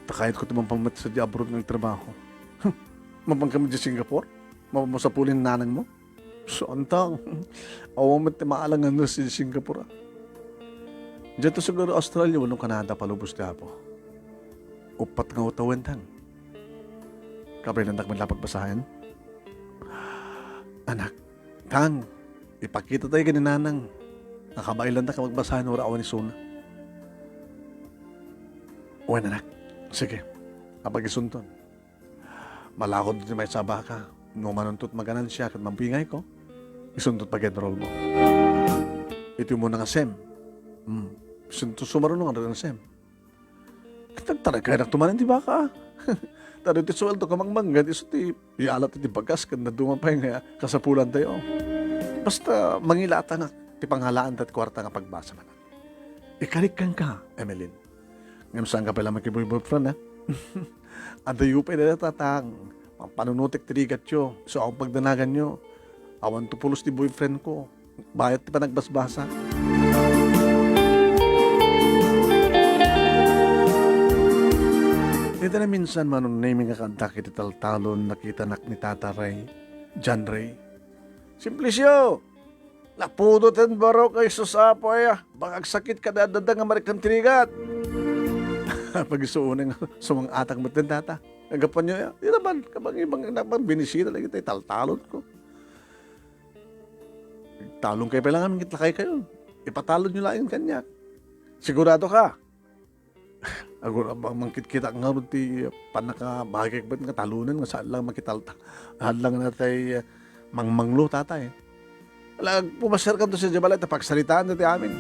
Ta kayatko ti mapan met sadiay abroad nga agtrabaho. Mapan ka met idiay Singapore? Mapan mo sapulin nanangmo? Saan, Tang. Awan met ti maalang nga nurse idiay Singapore, ah. Diay to siguro Australia wenno Canada, palubos ti Apo. Uppat nga utawen, Tang. Kabaelandak met la pagbasaen? Anak, Tang, ipakita tayo ken ni Nanang. Nakabaelandak a pagbasaen, uray awan isuna. Wen, anak. Sige. Apag isunton. Malakod ti maysa a baka. No manuntot maganansia ket mabingayko, isuntot pag-enroll mo. Iti umuna nga sem. Hmm. Isunto sumaruno nga sem. Ket agtaragaynak tumanen ti baka. Ta ditoy sueldo ko mangmanggad, isu ti ialat iti bagas, ken dadduma pay nga kasapulantayo. Basta mangilata nga ti pangalaanta ti kuarta nga pagbasa man. Ikarik kenka, Emeline. Ngem saanka pay la makiboy-boyfriend, ha? Adayo pay dayta, tatang. Pampanunotek ti rigatyo. Isu a pagdanaganyo. Awan to pulos ti boyfriend ko. Bayat ti panagbasbasa. Iti naminsan, Manong Nemy, nga kaaddak iti taltalon, nakitanak ni Tata Ray, John Ray. Simplicio! Napudoten barok ay sus, apo aya. Baka agsakit ka, dadada nga marikan ti rigat. Pagisuunay nga sumang-atak met den, tata. Agapan niyo ya. Di naman, kabang ibang naman, binisita lagi tayo, taltalon ko. Talon kayo pala nga, mangitlakay kayo. Ipatalon niyo laeng kaniak. Sigurado ka? Agur-, abang mangkitkitak ngarud ti pannakabagek met nga talunen nga saan lang makitalta-, saan lang natay, eh, mangmanglo, tatay. Ala, pumasyar kanto sa balay, ta pagsaritaan ti amin.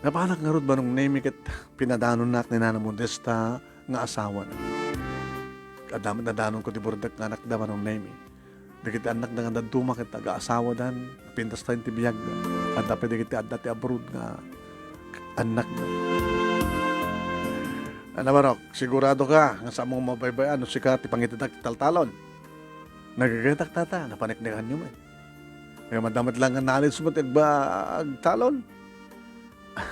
Napanak ngarud, Manong Nemy, ket pinadanonnak ni Nana Modesta nga asawana. Adda met nadanonko ti burdek nga anakda, Manong Nemy. Dagiti annakda nga dadduma ket agaasawadan, napintas tayon ti biagda. Adda pay dagiti adda ti abroad nga annakda. Ana, Barok, sigurado ka nga saanmo mabaybay-an no sika ti pangitedak ti taltalon? Nagagatak, tata, napaniknikanyo met. Kaya madamot lang nga knowledge mo ti agba-, agtalon.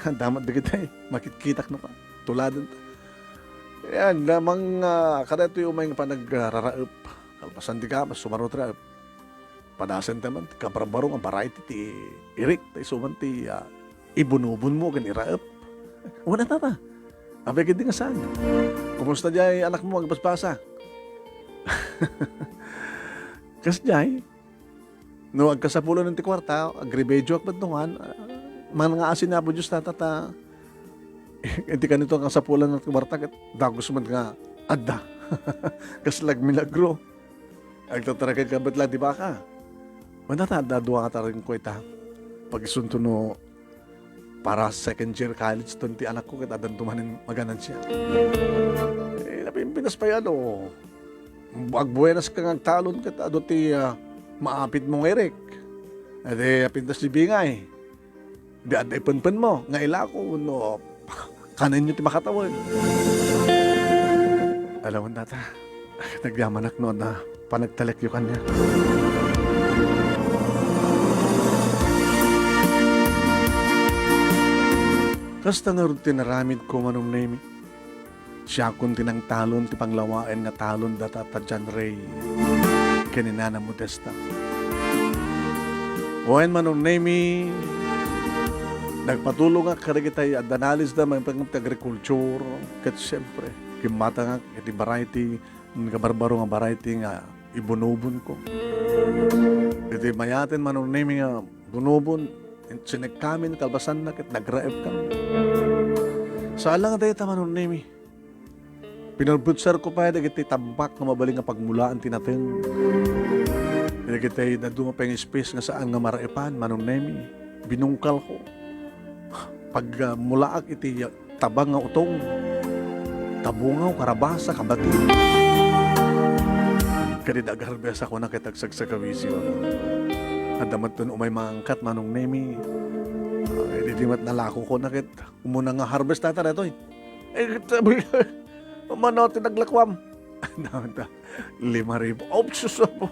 Damat dagitay, makitkitak no ka. Tuladen ta. Yan, lamang, ah, kadaytoy umay nga panagraraep. Kalpasan ti gabas, sumarot raep. Padasen ta man, ti kabarbaro nga variety ti irik, ta isu man ti, ah, ibunubon mo ken iraep. Wala, tata. Abay, kadi nga saan? Kumusta diay anak mo, agbasbasa? Kas diay? No agkasapulan ti kuarta, agrebedio ak met nungan, ah, mangaasin Apo Dios, tata, ta iti kanito nga kasapulan ti kuarta, ket dagus met nga adda. Kas lag milagro. Agtataragay ka met la ti baka. Wen, tata, adda dua nga taring ko ita. Pagisunto no para second year college ton ti anakko ket addanto manen maganansia. Eh, napimpinas pay, ano, agbuenas ka nga agtalon ket adu ti, ah, maapit mo nga irik. Adi, napintas ti bingay. Di adda ipenpen mo nga ilako no kanenyo ti makatawen. Alam mo, tata, nagyamanak no adda panagtalekyo kaniak. Kasta ngarud ti naramidko, Manong Nemy. Siakon ti nangtalon ti panglawaen nga talon da Tata John Ray ken ni Nana Modesta. Wen, Manong Nemy, nagpatulongak kadagitay adda knowledge da maipanggep ti agriculture, ket siempre, gimmatangak iti variety, kabarbaro nga variety nga ibunubon ko. Iti mayaten, Manong Nemy, nga bunubon, sinekkamin, kalpasanna ket nagraep ka. Saan lang dayta, Manong Nemy. Pinurbutsar ko pay dagiti tambak nga mabalin nga pagmulaan ti nateng. Dagiti dadduma pay nga space nga saan nga maraepan, Manong Nemy. Binungkal ko. Pag, ah, mulaak iti tabang nga utong, kabungaw, karabasa, kabati. Kadi da agharbes a kuna ket agsagsagawisyo. Adda met ton umay maangkat, Manong Nemy. Ah, idi di met nalako kuna ket umuna nga harvest, tata, daytoy. Eh, sabi, umano ti naglakuam? Adda, lima ribu. Oh, sus, apo.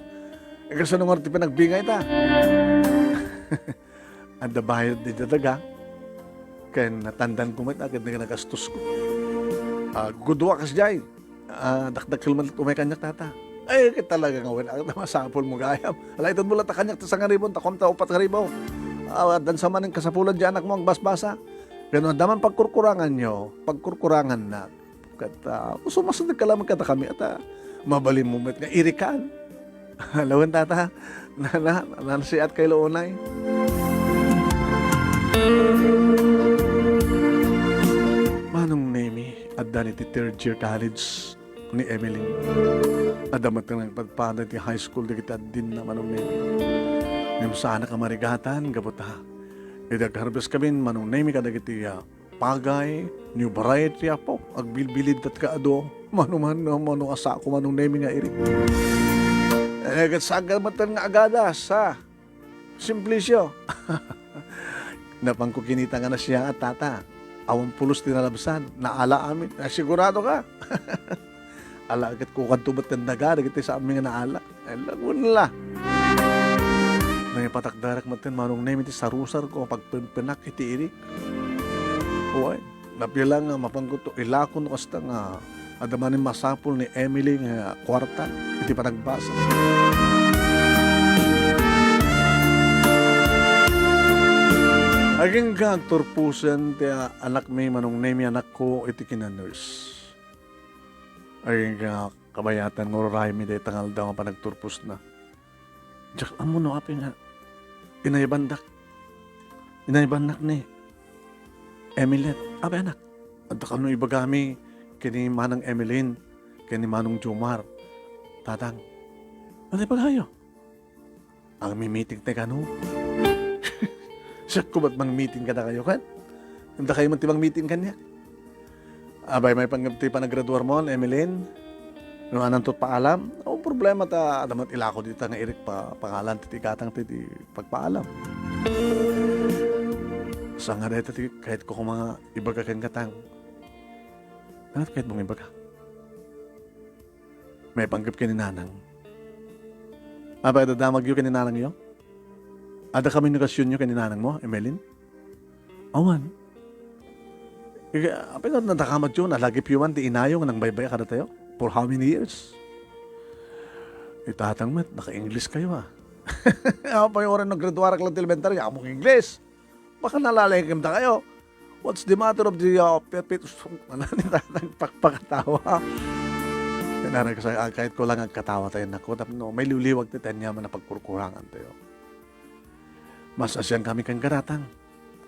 Eh, kasano nga ti panagbingay ta? Adda bayad di daga. Ken natandan ko met, agad nga nagastos ko. Ah, gudua kas jay. Ah, dakdakkel man umay kaniak, tata. Ay, ket talaga nga wen, ang masapul mo gayam. Ala, itan mo lang ta kaniak ta sangaribon, ta kuam ta upat nga ribu. Ah, dan sa manen kasapulan di anak mo agbasbasa. Ken no adda man pagkurkuranganyo, pagkurkurangannak. Ket, ah, sumasadig ka laeng kadakami, at, ah, mabalin mo met nga irikan. Lawen, tata, na, na, nansiat kay lo unay. iti third year college ni Emily. Adda met nga nagpadpada iti high school dagiti addinna, Manong Nemi. Ngem saanak a marigatan gapu ta idi ag-harvest kami, Manong Nemi, kadagiti, ah, pagay, new variety, apo, agbilbilidtatka adu. Mano, mano, mano a sako, Manong Nemi, nga irik. Eh, ket saan ka met nga agadas, ha? Simplicio. Napanko kinita nga nasiaat, tata. Awan pulos ti nalabsan. Naala amin. Ay, sigurado ka? Ala, ket kukanto met ti daga, dagiti saanmi nga naala. Ay, lagun la. Nangipatakdarak met ti Manong Nemi ti sarusarko a pagpenpenak iti irik. Uy, napila nga mapanko to ilako no kasta nga adda manen masapul ni Emily nga kuarta iti panagbasa. Agingga agturposen ti, ah, anakmi, Manong Nemi, anakko, iti kina-nurse. Agingga kabayatan nga ururaymi dayta nga aldaw nga panagturposna. Diak ammo no apay nga inayabandak. Inayabannak ni Emilet. Apay, anak, adda kano ibagami ken ni Manang Emeline, ken ni Manong Jomar. Tatang, ano ibagayo? Ang mimiting ti kano? Siak ko met mangmiting kadakayo, kan? Dakayo met ti mangmiting kaniak. Abay, maipanggep ti panagraduar mo, Emeline? No, ananto paalam? O, problema ta, adda met ilako dita nga irik pa, pangalan ti, ti gatang ti, ti pagpaalam. Saan nga dayta ti kayatko koma nga ibaga ken gatang? Ano ti kayatmo nga ibaga? Maipanggep ken ni Nanang. Apay, adda damagyo ken ni Nanangyo? Adda komunikasionyo ken ni Nanang mo, Emeline? Awan. Ika, apay nga nadakamatyo, nalagipyo man ti inayo nga nangbaybay-a kadatayo? For how many years? Itatang met, naka-English kayo, ah. Apay, oras naggraduarak lang ti elementarya, amok English. Baka nalalaingkemdakayo. What's the matter of the, uh, pet, pet, ano ni tatang pakpakatawa? Kaya na, ah, kahit ko lang agkatawa tayo, naku, tapno, mailiwliwag ti tanya man a pagkurkurangan tayo. Mas asian kami ken garatang.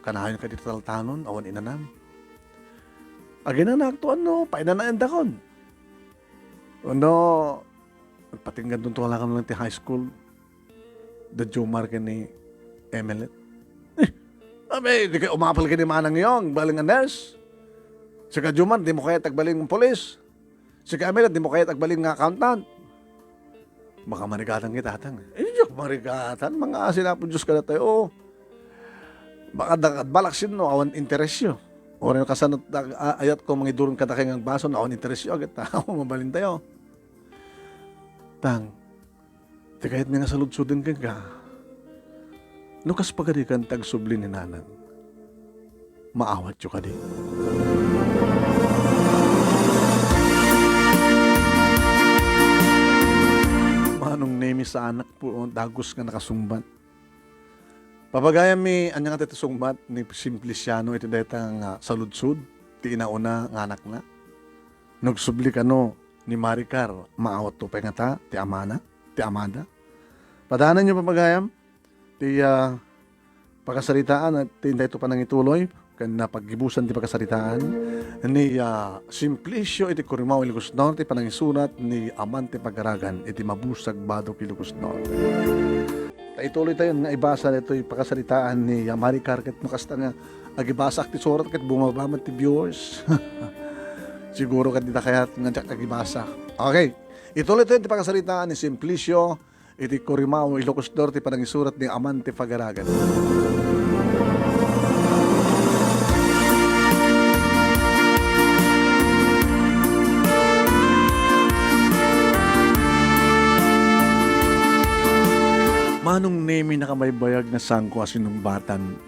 Kanayon kadi taltanon, awan inanam. Aginanakto, ano, painanaendakon. Ano, patinggan tuntualakan lang ti high school. Da Jomar ken ni Emelet. Eh, abe, di kay umapal ken ni Manang Yong, agbalin nga nurse. Sika Jomar, di mo kayat agbalin nga pulis. Sika Emelet, di mo kayat agbalin nga accountant. Baka marigatan kita, tatang. Eh, diak marigatan, mga asin Apo Diyos kadatayo. Baka da-, balak sinno, awan interesyo. Oray kasano, a-, ayat ko mangiduron kadakay nga agbaso, awan interesyo, agit, awan mabalin tayo. Tang, ti kayatmi nga saludsoden kenka, no kas pagarikan ti agsubli ni Nanang, maawatyo kadi? Manong Nemi, saanak pay dagus nga nakasungbat. Pabagayammi, ania nga ti sungbat ni Simpliciano iti dayta nga saludsod ti inauna nga anakna? No agsubli kano ni Maricar, maawatto pay ngata ti amana, ti amada? Padaananyo, pabagayam, ti, ah, pakasaritaan, ti intayto panangituloy ken napaggibusan ti pakasaritaan ni, ah, Simplicio iti Corimao, Ilocos Norte, panangisurat ni Amante Pagaragan iti Mabusag, Badoc, Ilocos Norte. Ta ituloy tayo nga ibasa ditoy pakasaritaan ni, ah, Maricar, ket no kasta nga agibasak ti surat ket bumaba met ti viewers. Siguro ket dita kayat nga diak agibasa. Okay. Ituloy tayo ti pakasaritaan ni Simplicio iti Corimao, Ilocos Norte, panangisurat ni Amante Pagaragan. Manong Nemi, nakabaybayag nga saanko a sinungbatan.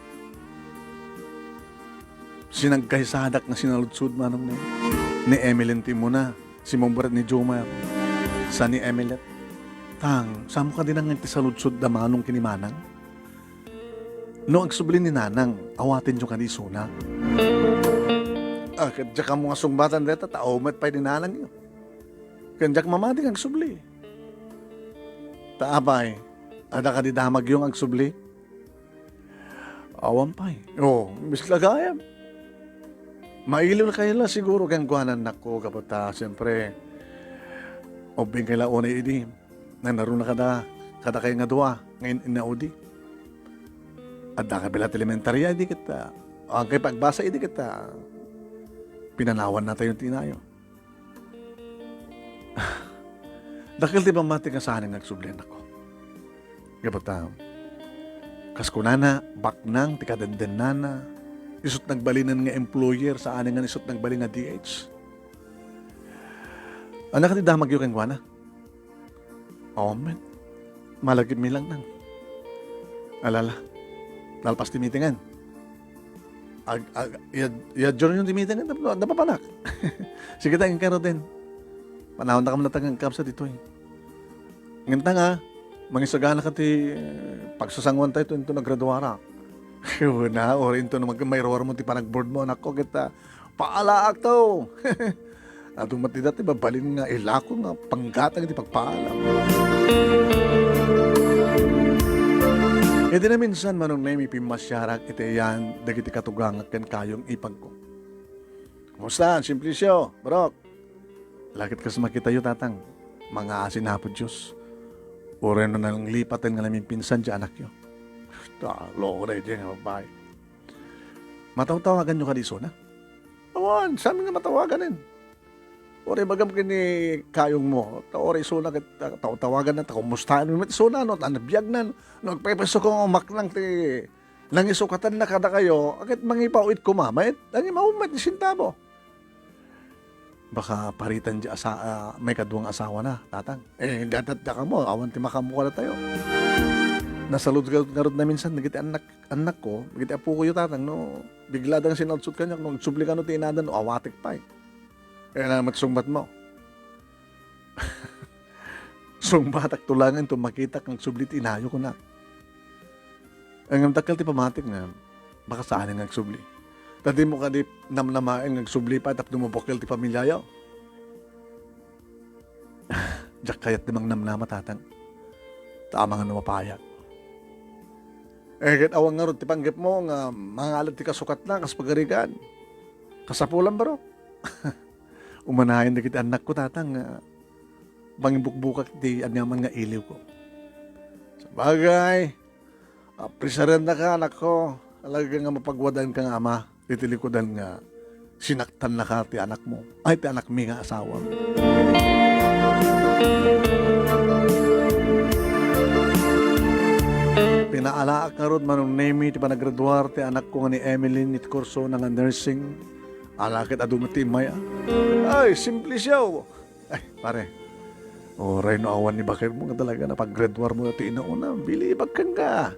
Sinagkaysadak nga sinaludsod, Manong Nemi. Ni Emeline ti immuna, simmungbat ni Jomar, sa ni Emelet. Tang, saanmo kadi nangngeg ti saludsod da Manong ken ni Manang? No agsubli ni Nanang, awatenyo kadi isuna. Ah, ket diak ammo nga sungbatan dayta, tao met pay ni Nanangyo. Ken diak mamati nga agsubli. Ta apay, adda kadi damagyo nga agsubli? Awan pay. Oh, imbes la gayam. Mailiw kayo la siguro kenkuana, anakko, gapu ta, siyempre, ubbing kayo la unay idi. Nanaruna kada, kada kayo nga dua, nga in-, inaudi. Adda ka bilat elementarya, idi ket, ah, ang kay pagbasa, idi ket, ah, pinanawan natayo ti inayo. Dakkel ti pammatik nga saan nga agsubli, anakko. Gapu ta, kas kunana, baknang ti kadendennana, isut' nagbalinen nga employer, saan nga isut' nagbalin nga D H. Ania ti damagyo kenkuana? Awan met. Malagipmi lang nang. Alala. Nalpas ti meetingan. Ag-, ag-, iyad-, iyadyoenyo ti meetingan, nap-, napapanak. Sige ta, inka ruten. Panawan ta ka man ta nga agkabsat ditoy. Ngem ta nga, mangisagana ka ti, eh, pagsasanguan tayo, into nagraduarak. Kuna, uray into na mag-, mairuar mo ti panagboard mo, anakko, ket, ah, paalaak to. Adu met dita ti mabalin nga ilako nga panggatang iti pagpaalam. Iti naminsan, Manong Nemi, pimmasiarak iti ayan dagiti katugangak ken kayong ipagko. Kumusta, Simplicio, Brok? Lakit kas makitayo, Tatang. Mangaasin Apo Dios. Uray no nanglipaten nga namimpinsan ti anakyo. Ta, lore, di nga babae. Matawtawaganyo kadi isuna? Awan, saan nga matawaganen? Uray ibagam ken ni kayong mo, ta uray isuna ket, ta-, tawtawagan na, ta kumustaen met isuna, no, ta nabiag na, no, agpepeso ko nga umaknang ti nangisukatan na kadakayo, ket mangipaw-it koma, met, nangimaw met ti sintabo. Baka paritan di asa-, ah, maikadua nga asawa na, Tatang. Eh, dadat da kamo, awan ti makaammo kadatayo. Nasalud ngarud na minsan, dagiti annak-, annakko, dagiti apokoyo, Tatang, no, bigla da nga sinaludsod kaniak, no, agsubli kano ti inada, no, awatek pay. Eh, na met sungbat mo. Sungbatak to laeng to makitak nga agsubli ti inayo, kunak. Ngem dakkel ti pammatik nga, baka saan nga agsubli. Ta dimo kadi namnamaen nga agsubli pay tapno mabukkel ti pamiliayo. Diak kayat ti mangnamnama, Tatang. Ta amangan no mapayak. Eh, ket awan ngarud ti panggepmo nga mangalad ti kasukatna kas pagarigan. Kasapulan, bro. Umanayen dagiti annakko, Tatang, nga mangibukbukak ti aniaman nga iliwko. Sabagay, apresarendaka, anakko, talaga nga mapagwadanka nga ama iti likudan nga sinaktannaka ti anakmo, ay, ti anakmi nga asawa. Pinaalaak ngarud, Manong Nemi, ti panagraduar ti anakko nga ni Emeline iti kurso na nga nursing. Ala ket adu met ti immay, a. Ay, Simplicio! Ay, pare, uray no awan ni baketmo nga talaga napaggraduar mo ti inauna, bilibak kenka.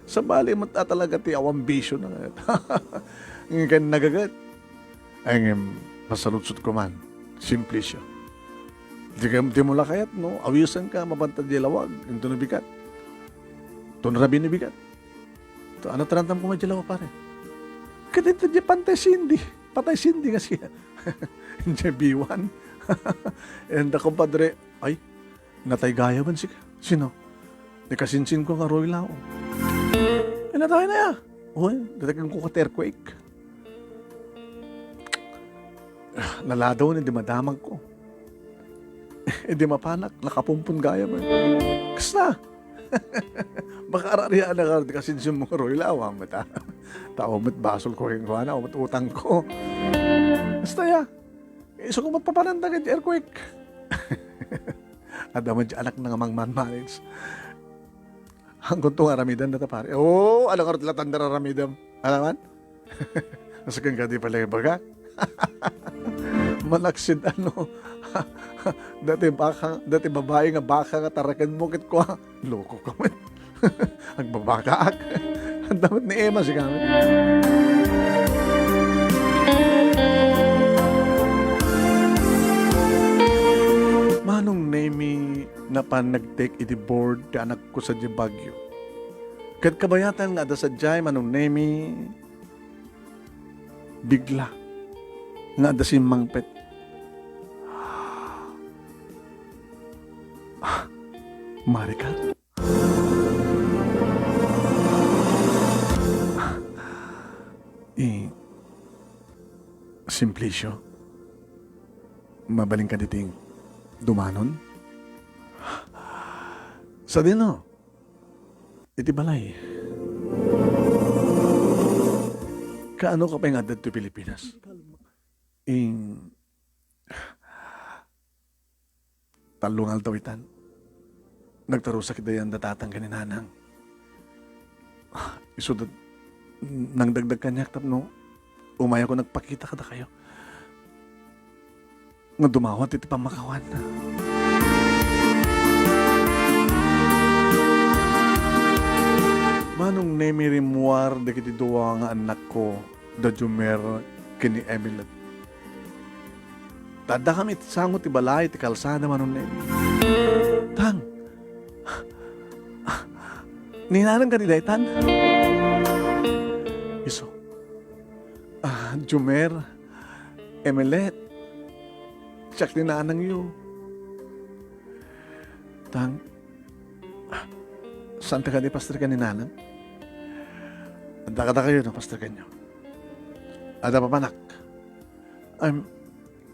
Sabali met a talaga ti awan bisio na. Ngem ken nagaget. Ay, ngem, masaludsodko man, Simplicio. Di ka, di mo la kayat, no? Awisenka, mabantad di lawag, into no bigat. Tunrabi ni bigat. To, ano, tarantam ko medyo lawa, pare. Kadito di Pantay Cindy. Patay Cindy nga siya. Hindi, B one. And the compadre, ay, natay gayam man sika. Sino? Ni kasinsin ko nga Roy Lao. Eh, natay na ya. Uy, datagan ko ka earthquake. Naladaw ni di madamag ko. Eh, di mapanak, nakapumpon gayam man. Kasta? Baka ararian na ka, di kasinsin mo nga Roy Lao, ah, mata. Tao met basol ko yung kuha na, met utang ko. Basta ya. Isu ko met papananda ka di earthquake. Adda man di anak na nga mangmanmanage. Hanggang to nga aramidan na ta, pare. Oo, alam nga rot latan da aramidam. Alaman? Nasagan ka di pala yung baga. Manaksid ano. Dati baka, dati babae nga baka nga taraken mo kit kwa. Loko ka man. Agbabakaak. Ang damit ni Emma si kami. Manong Nemi, napan nagtek iti board ti anakko sadiay Baguio. Ket kabayatan nga adda sadiay, Manong Nemi, bigla nga adda simmangpet. Ah, Marika? Eh, Simplicio, mabalinka dita dumanon? Sadino? Iti balay. Kaano ka pay nga adda ditoy Pilipinas? Ing-, tallo nga aldaw itan. Nagtarusak iti dayanda tatang ken ni nanang. Isu da-, nangdagdag kaniak tapno umayakon nagpakita kadakayo nga dumawat iti pammakawan. Manong Nemi, rimmuar dagiti dua nga annakko, da Jumer ken ni Emilet. Ta addakami iti sango ti balay ti kalsada, Manong Nemi. Tang, ni nanang kadi daytan? Isu. Ah, Jumer, Emilet, siak ni nanangyo. Tang, ah, saan ta kadi pasterken ni nanang? Adda kadakayo no pasterkenyo? Adda papanak? Ay,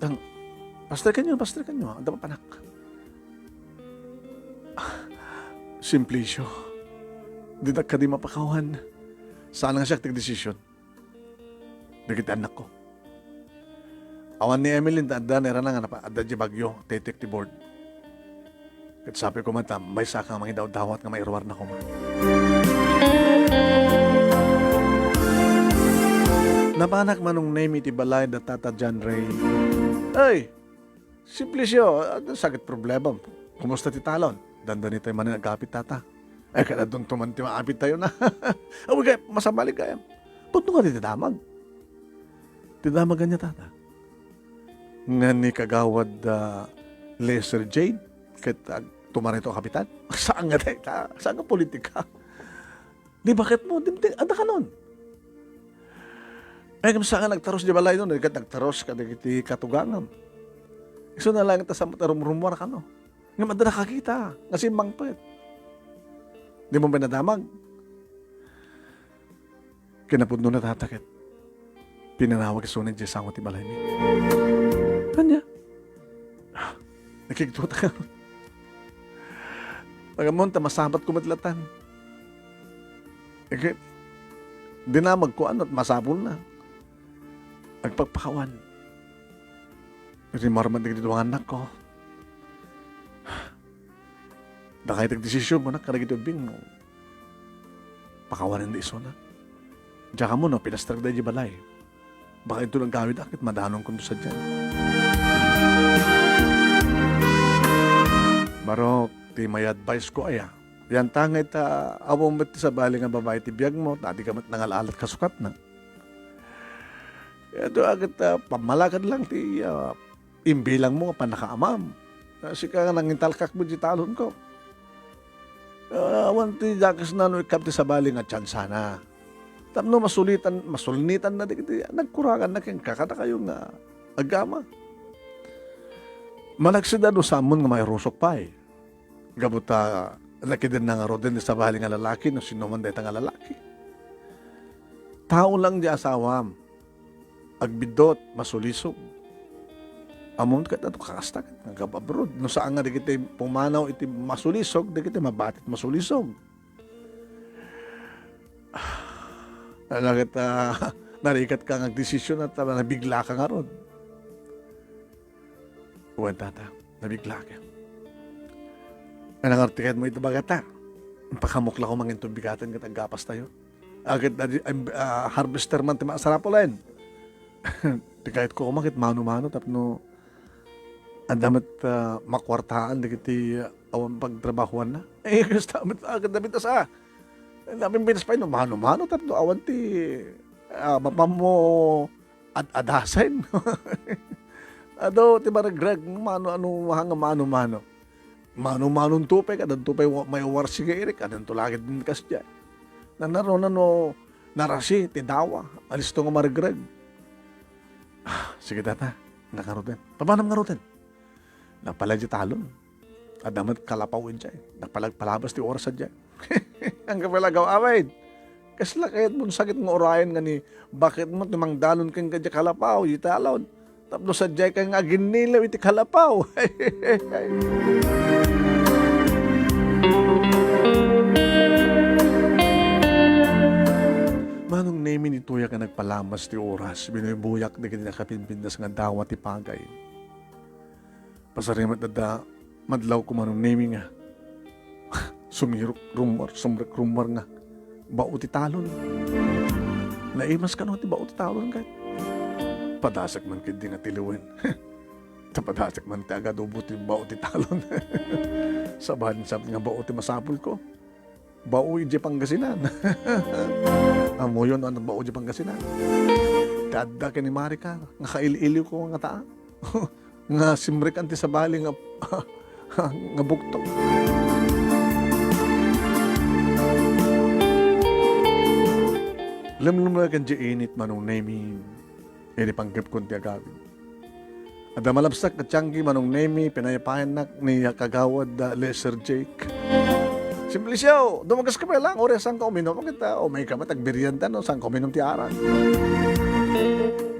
tang, pasterkenyo, pasterkenyo, adda papanak? Ah, Simplicio, dinak kadi mapakawan. Saan nga siak ti agdesisyon dagiti annakko. Awan ni Emeline ta adda nairana nga napa-, adda di Baguio, tetek ti board. Ket sapay koma ta maysa ka mangidawdawat nga mairuarna koma. Napanak, Manong Nemi, iti balay da Tata John Ray. Ay! Simplicio, adda sakit problema. Kumusta ti talon? Dandani tayo manen agapit, tata. Ay, kadadunto man ti maapit tayo na. Awi kay, masabali kay. Pudno ka ti damag. Ti damag ania, tata? Nga ni Kagawad, ah, Lester Jade, ket ag-, tumarito a kapitan? Saan nga dayta? Saan nga politika? Di bakit mo? Di, di, adda kanon. Ay, ngem saan nga nagtaros di balay no? Ket nagtaros kadagiti katugangam. Isu na lang ta sa rumrumuar kano. Ngem adda nakakita nga simmangpet. Di mo pinadamag. Kinapudno na, tata, ket pinanawag isuna idiay sango ti balaymi. Ania? Ah, nakigtutak. Agamon ta masabat ko met latan. Ket dinamag ko, ano, masapul na. Agpakpakawan. Rimmuar man dagiti dua nga annakko. Dakay ti agdesisyon, kunak, kadagiti ubbing, no? Pakawanen da isuna. Diak ammo no pinasterek da idiay balay. Baka ito lang gawid akit, madanon kunto sadiay. Barok, ti may advice ko aya. Yan ta nga ita, awan met ti sabali nga babae ti biag mo, ta di ka met nangal-alat kasukatna. Ito agit, ah, pammalakad lang ti, ah, imbilang mo nga pannakaamam. Ah, sika nga nangintalkak mo di talon ko. Ah, awan ti dakes na no ikkam ti sabali nga tsansana. Tapno masulitan, masulnitan na dagiti nagkuragan na kenka, kadakayo nga agama. Malaksid a no sammon nga mairusok pay. Gapu ta nakidenna ngaruden ti sabali nga lalaki no sinoman dayta nga lalaki. Tao lang di asawam. Agbiddut, masulisog. Ammom ket adu kakasta ket agab-abroad. No saan nga dagiti pumanaw iti masulisog, dagiti mabatit masulisog. Ala ket, ah, narigat ka nga agdesisyon at, ah, nabigla ka ngarud. Wen, tata, nabigla ka. Nangartikan mo iti bagata. Pakamukla ko mangin tubigatan ket aggapas tayo. Agit, ah, harvester man ti masarapulen. Ti kayat ko kumakit mano-mano tapno adda met, ah, makuartaan dagiti awan pagtrabahuanna. Eh, kasta met, ah, kadda bitas, ah. Napimpinas pay no mano-mano tapno awan ti, ah, mapammo ad-adasen. Adu ti maregreg, mano-ano, nga mano-mano. Mano-manonto pay, kadagito pay wa-, may warsi nga irik, addanto laeng din kasdiay. Nanaruna no narasi ti dawa, alisto nga maregreg. Ah, sige, tata, nakaruten. Papanam ngaruten? Nagpalay di talon. Adda met kalapaw idiay. Nagpalagpalabas ti oras idiay. Ang kapalagaw amin. Kasla kayatmo sakit nga urayen nga ni, baketmo ti mangdalon kenka diay kalapaw, diay talon. Tapno sadiay ka nga aginnilaw iti kalapaw. Manong Nemi, ditoyak a nagpalamas ti oras, binuybuyak dagiti nakapimpintas nga dawa ti pagay. Pasarimet adda madlawko, Manong Nemi, nga sumirok rumor, sumrek rumor nga bao ti talon. Naimas kano ti bao ti talon ket padasek man ketdi nga tiliwen. Ta padasek man ti agadubo ti bao ti talon. Sabali sa nga bao ti masapulko. Bao idiay Pangasinan. Ammoyo no ania ti bao idiay Pangasinan. Ti adda ken ni Maricar, nga kail-iliwko nga taa. Nga simrekan ti sabali nga, nga buktok. Lemlemeken diay init, Manong Nemi. Idi panggepkon ti agawid. Adda malabsak nga tianggi, Manong Nemi, pinayapayannak ni Kagawad, ah, Leser Jake. Simplicio, dumagas ka pay lang, uray saanka uminum. Ket, ah, umay ka met, agbiryanta, no? Saanka uminum ti arak.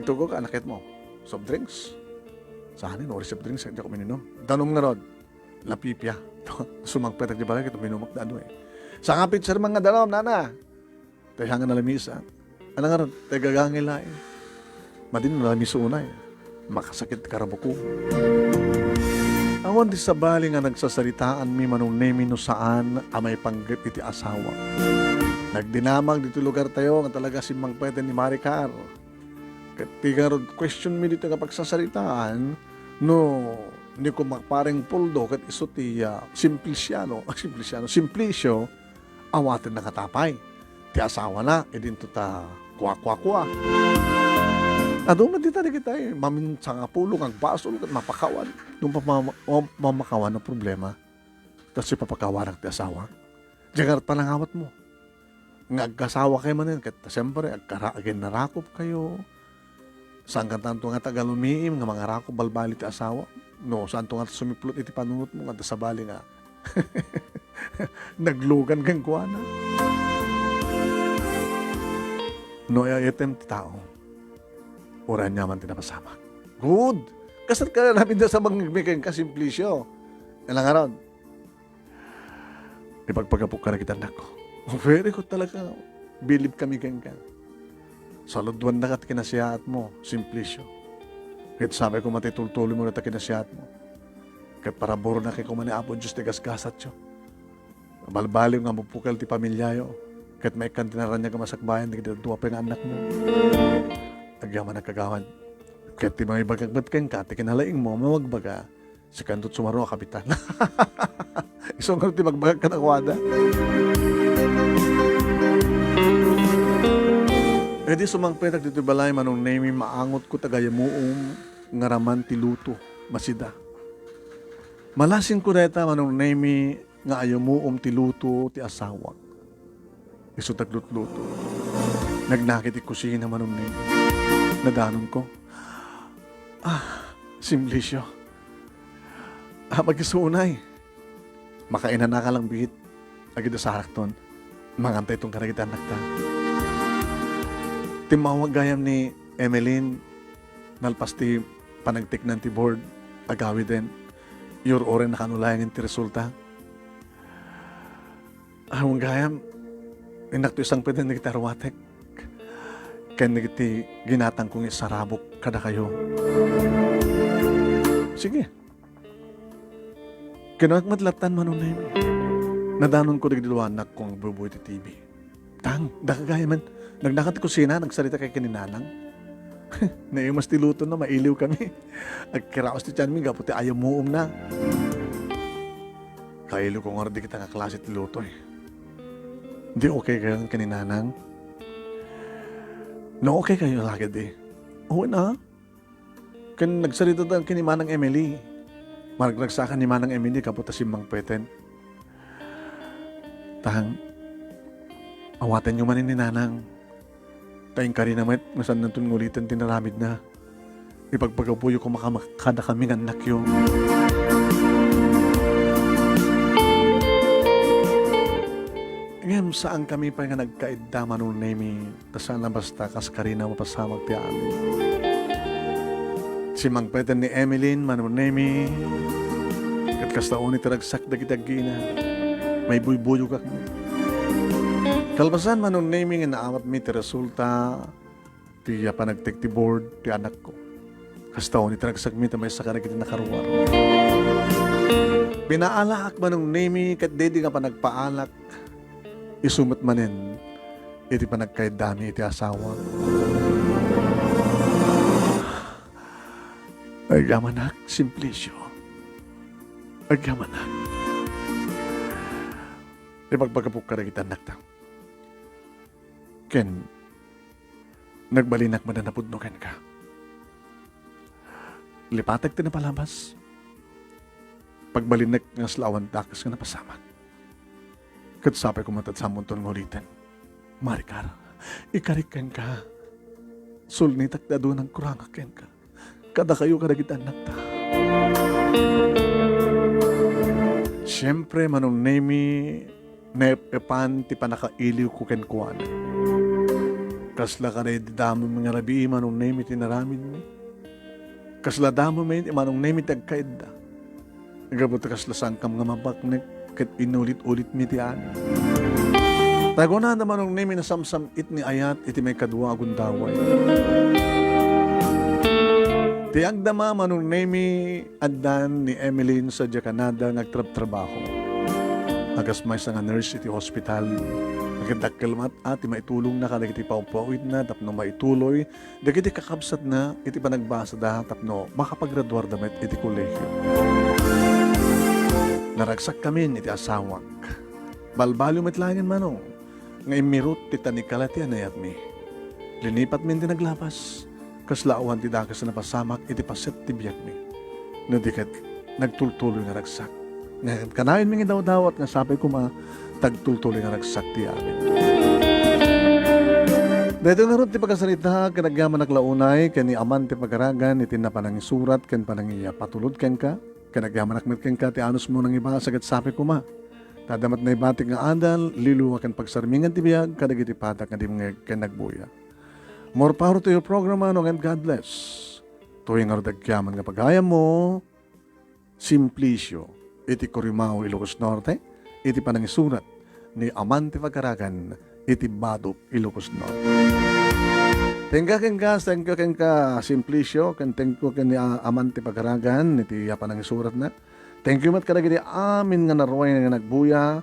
Itugok, anaketmo. Soft drinks? Saan, uray soft drinks, diak uminum. Danum ngarud. Lapipia. Sumangpetak diay balay, ket uminumak da adu, eh. Sangapit serman nga danum, nana. Tay hanga nalamisa. Ana ngarud, tay gagangay laeng. Madi no nalamiso unay. Makasakit ti karabuko. Awan ti sabali nga nagsasaritaanmi, Manong Nemi, no saan a maipanggep iti asawa. Nagdinamag ditoy lugartayo nga talaga simmangpeten ni Maricar. Ket ti ngarud questionmi ditoy nga pagsasaritaan, no ni kumakpareng Puldo ket isu ti, ah, Simpliciano, ah, Simpliciano, Simplicio, awatenna kata pay ti asawana, idinto ta kua, kua, kua. Adu met dita dagitay maminsangapulo nga agbasol ket mapakawan. No mama-, ma-, mamakawan a problema, ta sipapakawanak ti asawa. Diay ngarud panangawatmo. Nga agkasawa kayo manen, ket ta siempre, agkara-, aginnarakop kayo. Saan kantanto nga taga lumiim nga mangarakop balbali ti asawa? No, saanto nga sumiplot iti panunotmo nga adda sabali nga naglugan kenkuana? No, ay-, ayatem ti tao, uray aniaman ti napasamak. Good! Kasano ka namin da sa mangigmi kenka, Simplicio? Ala ngarud. Ipagpagapok kadagiti annakko. Very good talaga. Bilib kami kenka. Saludoannaka ti kinasiaatmo, Simplicio. Ket sapay koma ti tultuloymo dayta kinasiaatmo. Ket paraburnak koma ni Apo Dios ti gasgasatyo. Balbaliw nga mapukel ti familiayo. Ket maikkan ti naraniag a masakbayan dagiti daddua pay nga annakmo. Agyamanak, kagawad. Ket ti mangibagak met kenka, ti kinalaingmo, mangibagak. Sikanto ti sumaruno a kapitan. Isu ngarud ti magbagak kadakuada. Idi sumangpetak ditoy balay, Manong Nemi, maangotko ti agayamuom nga raman ti luto, masida. Malasingko dayta, Manong Nemi, nga ayamuom ti luto ti asawak. Isu ti aglutluto. Nagnaka iti kusina, Manong Nemi. Nadanonko. Ah, Simplicio. Ah, makisunay. Makainanaka lang bigit. Agidasarakton. Mangantayton kadagiti annakta. Timmawag gayam ni Emeline, nalpas ti panagtiknan ti board, agawiden. Iyur-uray nakano laengen ti resulta. Awan gayam, innakto isangpeten dagiti aruatek ken dagiti ginatangko nga isarabok kadakayo. Sige. Kinunak met lattan, Manong Nemi. Nadanonko dagiti dua annakko nga agbubuy iti T V. Tang, daka gayam, nagnaka ti kusina, nagsarita kay ken ni Nanang. Naimas ti lutona, mailiw kami. Agkiraos ti tianmi gapu ti ayamuomna. Kailiwko ngarud dagita nga klase ti luto, eh. Di okay kayo ken ni Nanang? No okay kayo, lagi di. Oo na. Ken nagsarita ta ken ni Manang Emily. Maragragsakan ni Manang Emily gapu ta simmangpeten. Tang, awatenyo manen ni Nanang. Ta inkarina met nga saannanton nga uliten ti naramidna. Ipagpagapuyo koma kama-, kadakami nga annakyo. Saankami pay nga nagkaidda, Manong Nemi, ta saan a basta kas karina mapasamak ti amin. Simmangpeten ni Emeline, Manong Nemi, ket kasta unay ti ragsak dagiti aggiina. Maibuybuygakmi. Kalpasan, Manong Nemi, nga naawatmi ti resulta ti panagtek ti board ti anakko. Kasta unay ti ragsakmi ta maysa kadagiti nakaruar. Pinaalaak, Manong Nemi, ket daydi nga panagpaalak, isu met manen iti panagkaiddami iti asawa. Agyamanak, Simplicio. Agyamanak. Ipagpagapok kadagiti annakta. Ken nagbalinak manen a pudno kenka. Lipatek ti napalabas. Pagbalinek nga kasla awan dakes nga napasamak. Ket sapay koma ta samonton nga uliten. Maricar, ikarik kenka. Sulnitak ti adu nga nagkurangak kenka. Kadakayo kadagiti annakta. Siempre, Manong Nemi, naep-epan ti pannakailiwko kenkuana. Kasla kadaydi damo nga rabii, Manong Nemi, ti inaramidmi. Kasla damo met, Manong Nemi, ti agkaidda. Gapu ta kasla saankam nga mapaknek ket inulit-ulitmi ti amin. Ta kunada, Manong Nemi, nasamsam-it ni ayat iti maikadua a gundaway. Ti agdama, Manong Nemi, addan ni Emeline sadiay Canada nga agtrabtrabaho. Agas maysa nga nurse iti hospital. Ket dakkel met a ti maitulongna kadagiti pawpawidna tapno maituloy dagiti kakabsatna iti panagbasada tapno makapagraduarda met iti kolehio. Naragsak kamin iti asawak. Balbaliw met laengen, Manong, nga immirut ti tanikala ti anayatmi. Linipatmin ti naglabas. Kasla awan ti dakes a napasamak iti paset ti biagmi. No di ket, nagtultuloy nga ragsak. Nga kanayon mi nga idawdawat nga sapay koma, tagtultuloy nga ragsak ti amin. Daytoy ngarud ti pakasarita, ket agyamanak la unay ken ni Aman ti Pagaragan iti napanangisurat ken panangipatulod kenka, ket agyamanak met kenka ti anusmo nangibasa ket sapay koma. Ta adda met naibatik nga adal, lilu a ken pagsarmingan ti biag kadagiti padak nga dimngeg ken nagbuya. More power to your program, Manong, and God bless. Toy ngarud agyaman nga pagayammo, Simplicio, iti Corimao, Ilocos Norte, iti panangisurat ni Aman ti Pagaragan iti Batok, Ilocos Norte. Thank you kenka, thank you kenka, Simplicio, ken thank you ken ni, ah, Aman ti Pagaragan iti, ah, panangisuratna. Thank you met kadagiti amin nga naruay nga nagbuya,